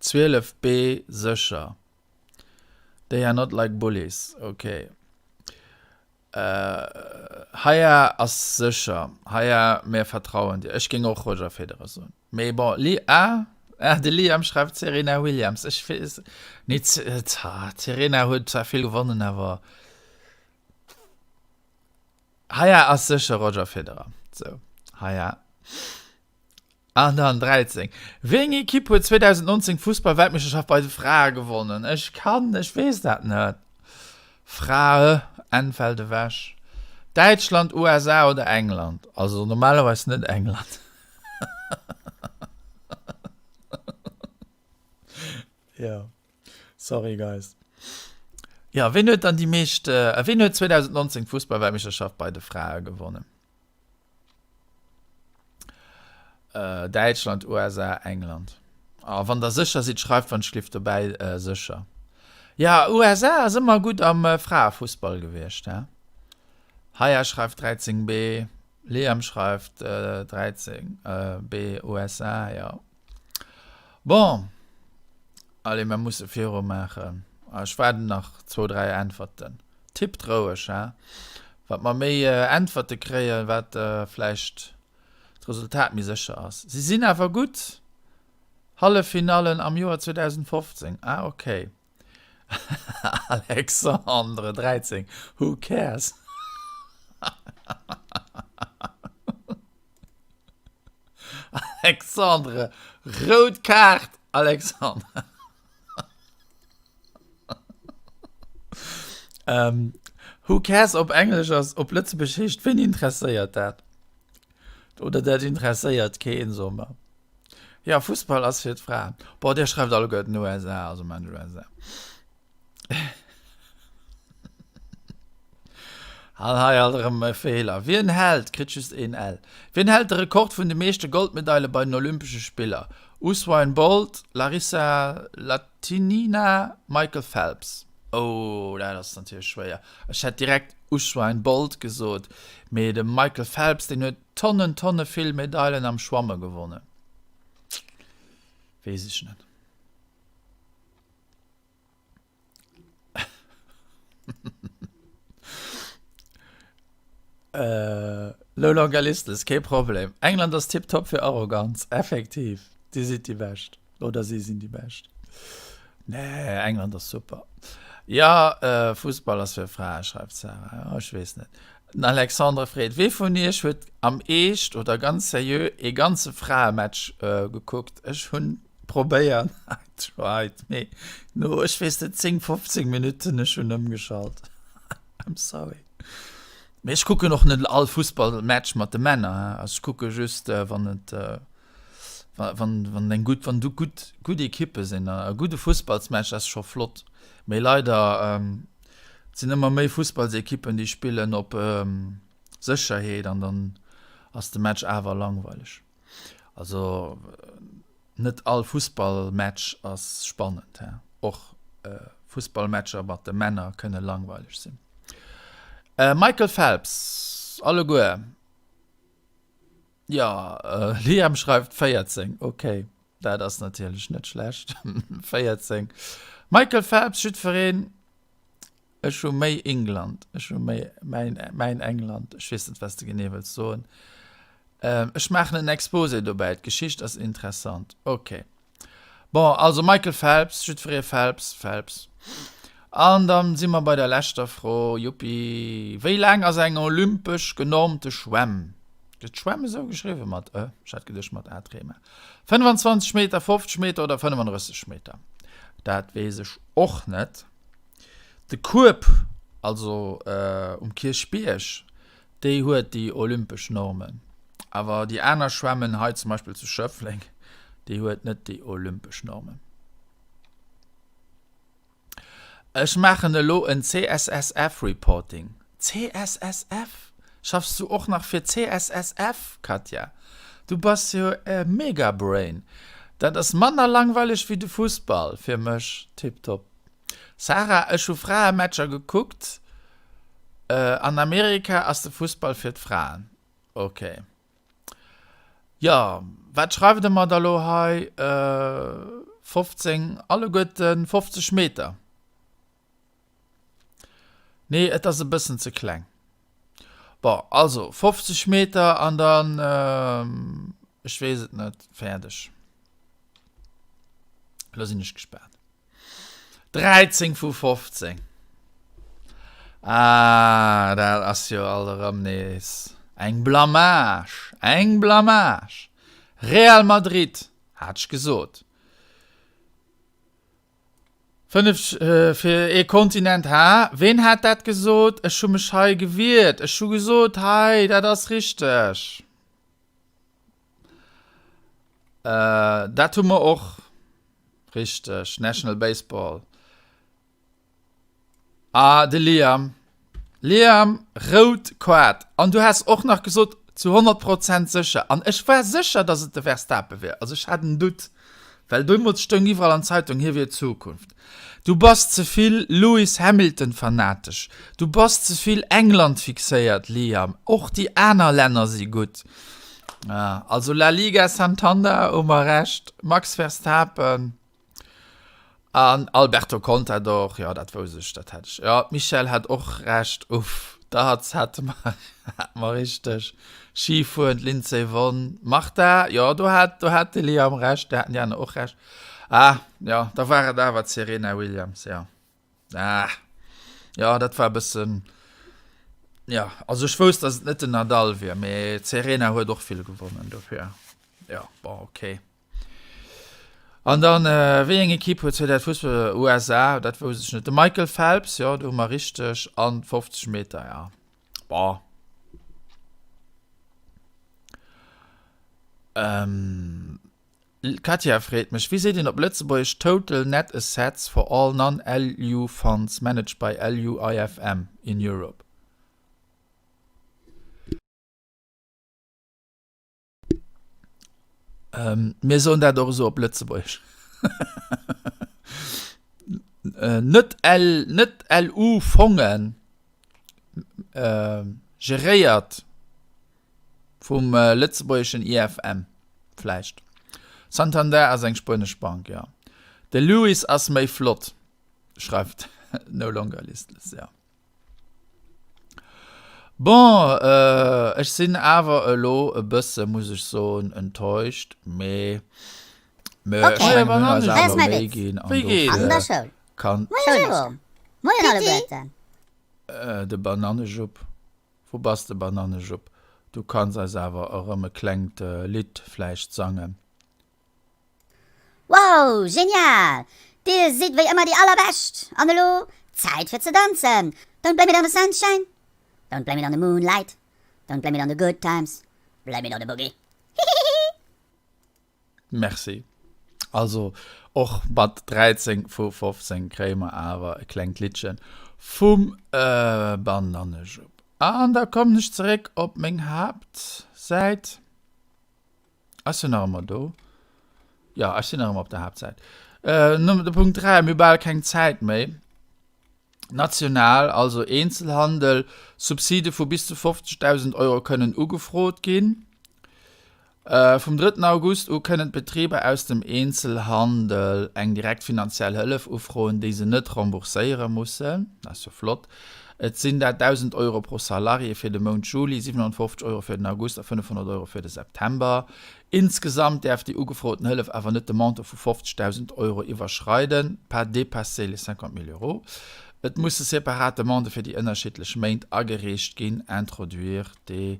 A: 12 B sécher. They are not like bullies, ok. Haya ass sécher, Haya mir vertrauen dir. Ech géing och Roger Federer soen. Mee bon, Li ah, ah de Liam schreift Serena Williams. Ech weess, nee, d'Serena huet zwar vill gewonnen, awer Haya ass sécher Roger Federer. Sou, Haya. An dann 13. Wéi eng Ekipp huet 2019 d'Fussball-Weltmeeschterschaft bei de Frae gewonnen? Ech kann, ech weess dat net. Frae, N fält ewech. Däitschland, USA oder England? Also normalerweis net England. Jo, sorry guys. Jo, ween huet dann déi meescht, ween huet 2019 d'Fussballweltmeeschterschaft bei de Frae gewonnen? Däitschland, USA, England. A wann der sécher sidd, schreift wann d'Schliff dobäi sécher. Ja, USA ass ëmmer gutt am Fraefussball gewiescht, he? Haya schreift 13 B, Liam schreift 13 B, USA, jo. Bon, allez, mer musse viru maachen. Ech waarden nach zwou, dräi Äntwerten. Tippt roueg, he? Wat mer méi Äntwerte kréien, wat vläicht d'Resultat méi sécher ass. Si sinn awer gutt. Halleffinallen am Joer 2015, ah ok. Alexandre, 13, Who cares? Alexandre, Rout Kaart! Alexandre. ähm, who cares op Englesch ass, op Lëtzebuerg heescht, wen interesséiert dat? Oder dat interesséiert keen, soe mer. Ja, Fussball ass fir d'Fraen. Boah, dir schreift alleguerten USA, also maan ech USA. An hei alt erëm e Feeler. Wien hält, kritt just een L. Wien hält de Rekord vun de meeschte Goldmedaile bei den Olympesche Spiller? Usain Bolt, Larissa Latynina, Michael Phelps. Oh, dat ass natierlech schwéier. Ech hätt direkt Usain Bolt gesot, mee de Michael Phelps, deen huet Tonnen, Tonne vill Medailen am Schwamme gewonnen. Weess ech net. No longer listless, kee Problem. England ass tiptop fir Arroganz, effektiv. Dir sidd déi Bescht. Oder si sinn déi Bescht. Nee, England ass super. Ja, äh, Fussball ass fir Frae, schreift d'Sarah. Ja, ech weess net. Den Alexandre freet, Wee vun iech huet am Eescht oder ganz seriö ee ganze Fraematch äh, gekuckt? Ech hunn probéiert, I tried, mee no, ech weess net, 10, 15 Minutten, ech hunn ëmgeschalt. I'm sorry. Mee ech kucken och net all Fussballmatch mat de Männer, hein. Also ech kucke just, äh, wann et, äh, wann, wann eng gutt, wann du gutt, gutt Ekippe sinn. E gudde Fussballsmatch ass scho flott. Mee leider ähm, et sinn ëmmer méi Fussballsekippen, déi spillen op ähm, Sécherheet an dann ass de Match awer langweileg. Also net all Fussballmatch ass spannend. He? Och äh, Fussballmatcher mat de Männer kënne langweileg sinn. Äh, Michael Phelps, alleguer. Jo, Liam schreift 14, ok, dat ass natierlech net schlecht, 14. Michael Phelps, jiddwereen, ech hu méi England, ech hu méi mäin, mäin England, ech weess net, wat s de genee wëlls soen. Ech maachen en Exposé dobäi, d'Geschicht ass interessant, ok. Bon, also Michael Phelps, jiddweree Phelps, Phelps. An dann si mer bei der leschter Fro, Juppi. Wéi laang ass eng olympesch genormte Schwämm? Gëtt Schwämm esou geschriwwen? Mat e? Ech hat geduecht mat a Trema. 25 Meter, 50 Meter oder 35 Meter? Dat weess ech och net. De Kueb, also um Kierchbierg, Déi huet déi olympesch Normen. Awer déi aner Schwämmen, hei zum Beispill zu Schëffleng, déi huet net déi olympesch Normen. Ech maachen elo en CSSF-Reporting. CSSF? Schaffs du och nach fir CSSF, Katja? Du bass jo e Megabrain. Dat ass manner langweileg wéi de Fussball fir mech. Tiptop. Sarah, ech hu Fraematcher gekuckt. An Amerika ass de Fussball fir d'Fraen. Ok. Jo, wat schreift der mer da lo hei? 15, alleguerten 50 Meter. Nee, et ass e bëssen ze kleng. Bon, also 50 Meter an dann, ech weess et net, fäerdeg. Lo sinn ech gespaant. 13 vu 15. Ah, dat ass jo alt erëm nees eng Blamage, eng Blamage. Real Madrid, hat ech gesot. 5 fir ee Kontinent, ha? Ween hat dat gesot? Ech hu mech hei gewiert. Ech hu gesot, hei, dat ass richteg. Dat hu mer och richteg, National Baseball. Ah, de Liam. Liam, rout Koart. An du has och nach gesot, zu 100 Prozent sécher. An ech war sécher, dass et de Verstappen wier. Also ech hat en Doute, well deemools stoung iwwerall an Zeitung, hie wier d'Zukunft. Du bass ze vill Lewis Hamilton fanatesch. Du bass ze vill England fixéiert, Liam. Och déi aner Länner si gutt. Ah, also La Liga Santander hu mer Recht. Max Verstappen. An Alberto Contador, jo dat wousst ech, dat hat ech. Jo, d'Michèle hat och Recht, uff, dat hate mer, hate mer richteg. Schifueren, d'Lindsey Vonn, Marta, jo do hat, do hat de Liam Recht, do haten déi aner och Recht. Ah, jo, da war et awer d'Serena Williams, jo. Ah, jo, dat war e bëssen, jo, also ech wousst, datt et net den Nadal wier, mee d'Serena huet och vill gewonnen, dofir, jo, bon, okay. An dann, wéi eng Ekipp huet 2000 Fussball USA, dat wousst ech net. De Michael Phelps, jo, do hu mer richteg, an 50 Meter, ja. Boah. Ähm, D'Katja freet mech, Wéi seet een op Lëtzebuergesch Total net assets for all non-LU funds managed by LUIFM in Europe? Ähm, mir soen dat och esou op Lëtzebuergesch. äh, net L, net LU Fongen äh, geréiert vum äh, lëtzebuergeschen IFM vläicht. Santander ass eng spuenesch Bank, ja. De Lewis ass méi flott, schreift No Longer Listless, ja. Bon, ech sinn awer elo e bësse, muss ech soen, enttäuscht, mee mee ech
B: Okay,
A: mengen, mir hunn eis
B: hei ass
A: awer
B: mäi
A: Méi
B: Witz.
A: ginn an
B: An
A: dofir
B: der Schoul.
A: kann.
B: Moien Jérôme. Moien alleguerten.
A: De Banannejupp, wou bass de Banannejupp? Du kanns eis awer erëm e klengt Lidd vläicht sangen.
B: Wow, genial! Dir sidd wéi ëmmer déi allerbescht! An elo Zäit fir ze danzen! Don't blame it on the sunshine, don't blame it on the moonlight, don't blame it on the good times, blame it on the boogie! Hihihihi!
A: Merci. Also och mat 13 vu 15 kréie mer awer e klengt Liddchen vum Banannejupp. An da kommen ech zeréck op meng Haaptsäit. Ech sinn nach ëmmer do. Jo, ech sinn nach ëmmer op der Haaptsäit. Äh, de Punkt 3, mir hu bal keng Zäit méi. National, also Eenzelhandel, Subside vu bis zu 50.000 Euro kënnen ugefrot ginn. Äh, vum 3. August u kënnen d'Betriber aus dem Eenzelhandel eng direkt finanziell Hëllef ufroen, déi se net rembourséiere mussen. Dat ass jo flott. Et sinn dat 1.000 Euro pro Salarié fir de Mount Juli, 750 Euro fir den August a 500 Euro fir de September. Insgesamt däerf déi ugefroten Hëllef awer net de Montant vu 50.000 Euro iwwerschreiden, pas dépasser les 50 mille euros. Et musse separat Demandë fir déi ënnerschiddlech Méint agereecht ginn, introduire des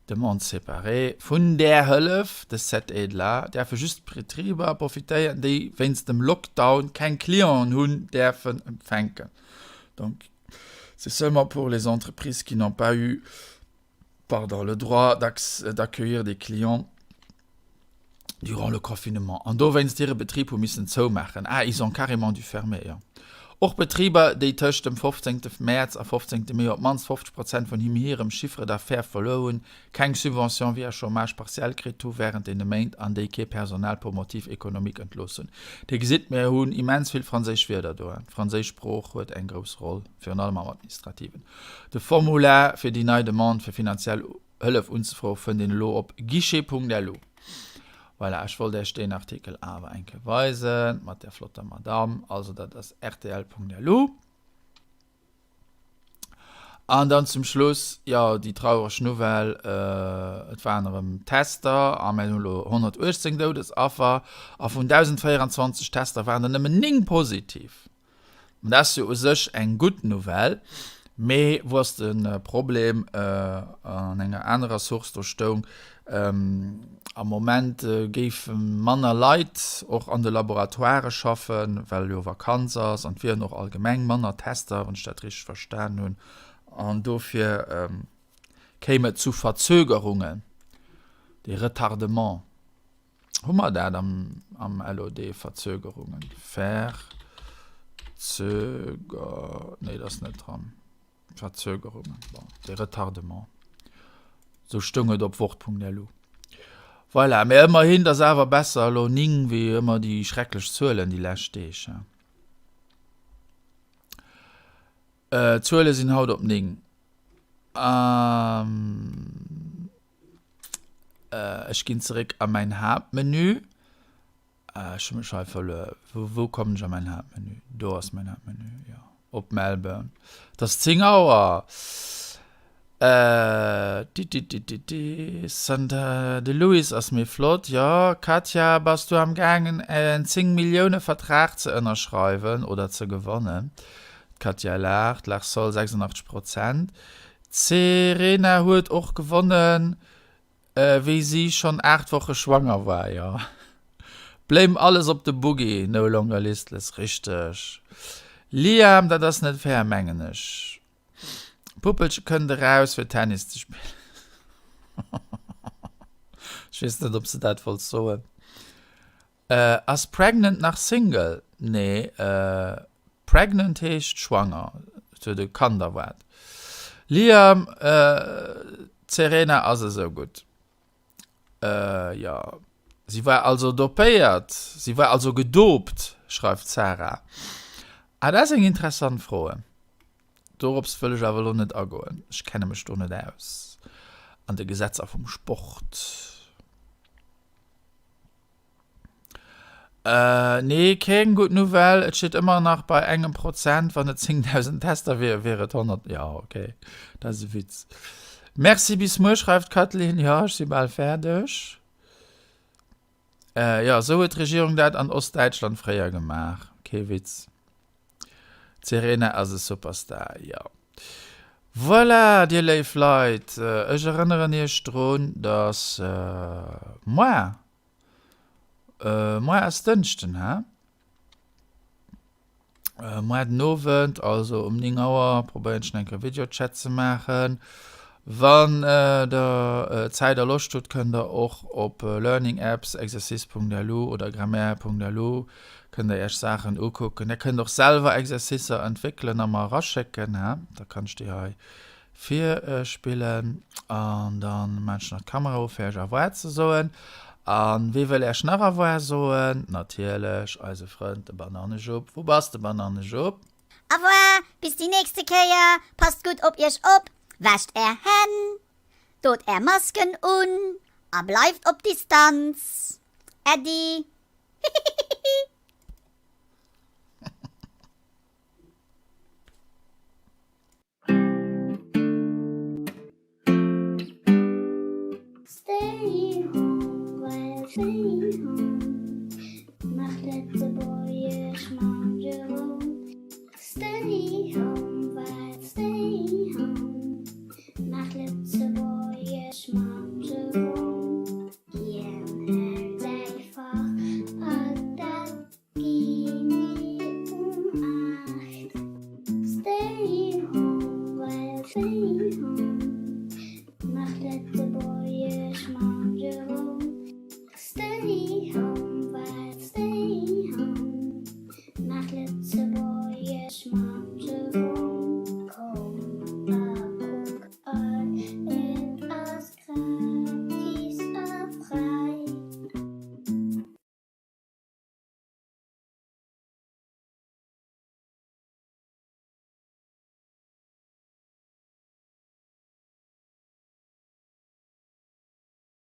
A: demandes séparées. Vun där Hëllef, de cette aide-là, däerfe just Betriber profitéieren, déi wéinst dem Lockdown keng Clienten hunn däerfen empfänken. Donc c'est seulement pour les entreprises qui n'ont pas eu pardon, le droit d'accueillir des clients durant le confinement an dowéinst hire Betrib hu missen zoumaachen. Ah, ils ont carrément dû fermer, jo. Och Betriber, déi tëscht dem 15. Mäerz a 15. Mee op d'mannst 50 Prozent vun hirem Chiffre d'affaires verluer hunn, keng Subvention via Chômage partiel kritt hu wärend deene Méint an déi kee Personal pour motif économique entlooss hunn. Dir gesitt, mir hunn immens vill franséisch Wierder do. D'franséisch Sprooch huet eng grouss Roll, virun allem am Administrativen. De Formular fir déi nei Demande fir finanziell Hëllef unzefroe fënnt een elo op guichet.lu. Voilà, ech wollt Iech deen Artikel awer eng Kéier weisen, mat där flotter Madamm. Also dat ass rtl.lu. An dann zum Schluss, jo, déi traureg Nouvelle, et waren erëm Tester a mir hunn elo 118 Doudesaffer a vun 1.024 Tester waren der nëmmen 9 positiv. An dat ass jo u sech eng gutt Nouvelle. Mee wou ass de Problem? An enger anerer Source do stoung, am Moment géife manner Leit och an de Laboratoirë schaffen, well jo Vakanz ass an et wieren och allgemeng manner Tester, wann ech dat richteg verstan hunn. An dofir kéim et zu Verzögerungen, des Retardements. Hu mer dat am, am LOD, Verzögerungen? Verzöger, nee, dat ass net dran. Verzögerungen, bon, des Retardements. Sou stoung et op wort.lu. Voilà, mä ëmmerhin, dat ass awer besser elo 9 wéi ëmmer déi schrecklech Zuelen déi lescht Deeg. D'Zuele sinn haut op 9. Ech ginn zeréck a mäin Haaptmenü. Ech hu mech hei verluer. Wou, wou kommen ech a mäin Haaptmenü? Do ass mäin Haaptmenü, jo. Op Melbourne. Et ass 10 Auer. Di, di, di, di, di. Santa, de Louis ass méi flott, jo. Katja, bass du am gaangen en 10 Millioune Vertrag ze ënnerschreiwen oder ze gewannen? D'Katja laacht, Lars Sol 86 Prozent. D'Serena huet och gewonnen, wéi si schonn 8 Woche schwanger war, jo. Blame alles op de Boogie, no longer listless, richteg. Liam, dat ass net fair, mengen ech. D'Puppelche kënnt eraus fir Tennis ze spillen. Ech weess net, ob s de dat wollts soen. Ass pregnant nach single? Nee, pregnant heescht schwanger, se huet e Kand erwaart. Liam, D'Serena ass esou gutt. Jo, si war also dopéiert, si war also gedopt, schreift d'Sarah. Ah, dat ass eng interessant Froe. Dorops wëll ech awer elo net agoen, ech kenne mech do net aus an de Gesetzer vum Sport. Äh, nee, keng gutt Nouvelle. Et steet ëmmer nach bei engem Prozent. Wann et 10.000 Tester wier, wier et 100. Ja, okay, dat ass e Witz. Merci, bis muer, schreift d'Kathleen. Jo, ech si bal fäerdeg. Äh, jo, esou huet d'Regierung dat an Ostdäitschland fréier gemaach. Kee Witz. D'Serena ass e Superstar, jo. Voilà, dir léif Leit, ech erënneren iech drun, dass moar, moar ass Dënschden, he? Moar den Owend, also um 9 Auer, probéieren ech nach eng Kéier Videochat ze maachen. Wann der Zäit a Loscht hutt, kënnt der och op learningapps, exercice.lu oder grammaire.lu kënnt der iech Saachen ukucken. Der kënnt och selwer Exercicer entwéckelen a mer eraschécken, he? Da kann ech déi hei virspillen. An dann maan ech nach d'Kamera u fir iech Au revoir ze soen. An wee wëll iech nach Au revoir soen? Natierlech eise Frënd de Banannejupp. Wou bass de Banannejupp?
B: Au revoir, bis déi nächste Kéier, passt gutt op iech op, wäscht är Hänn, dot är Masken un a bleift op Distanz. Äddi. Hihihihi.
C: Stay home, well stay home Macht Lëtzebuergesch mat.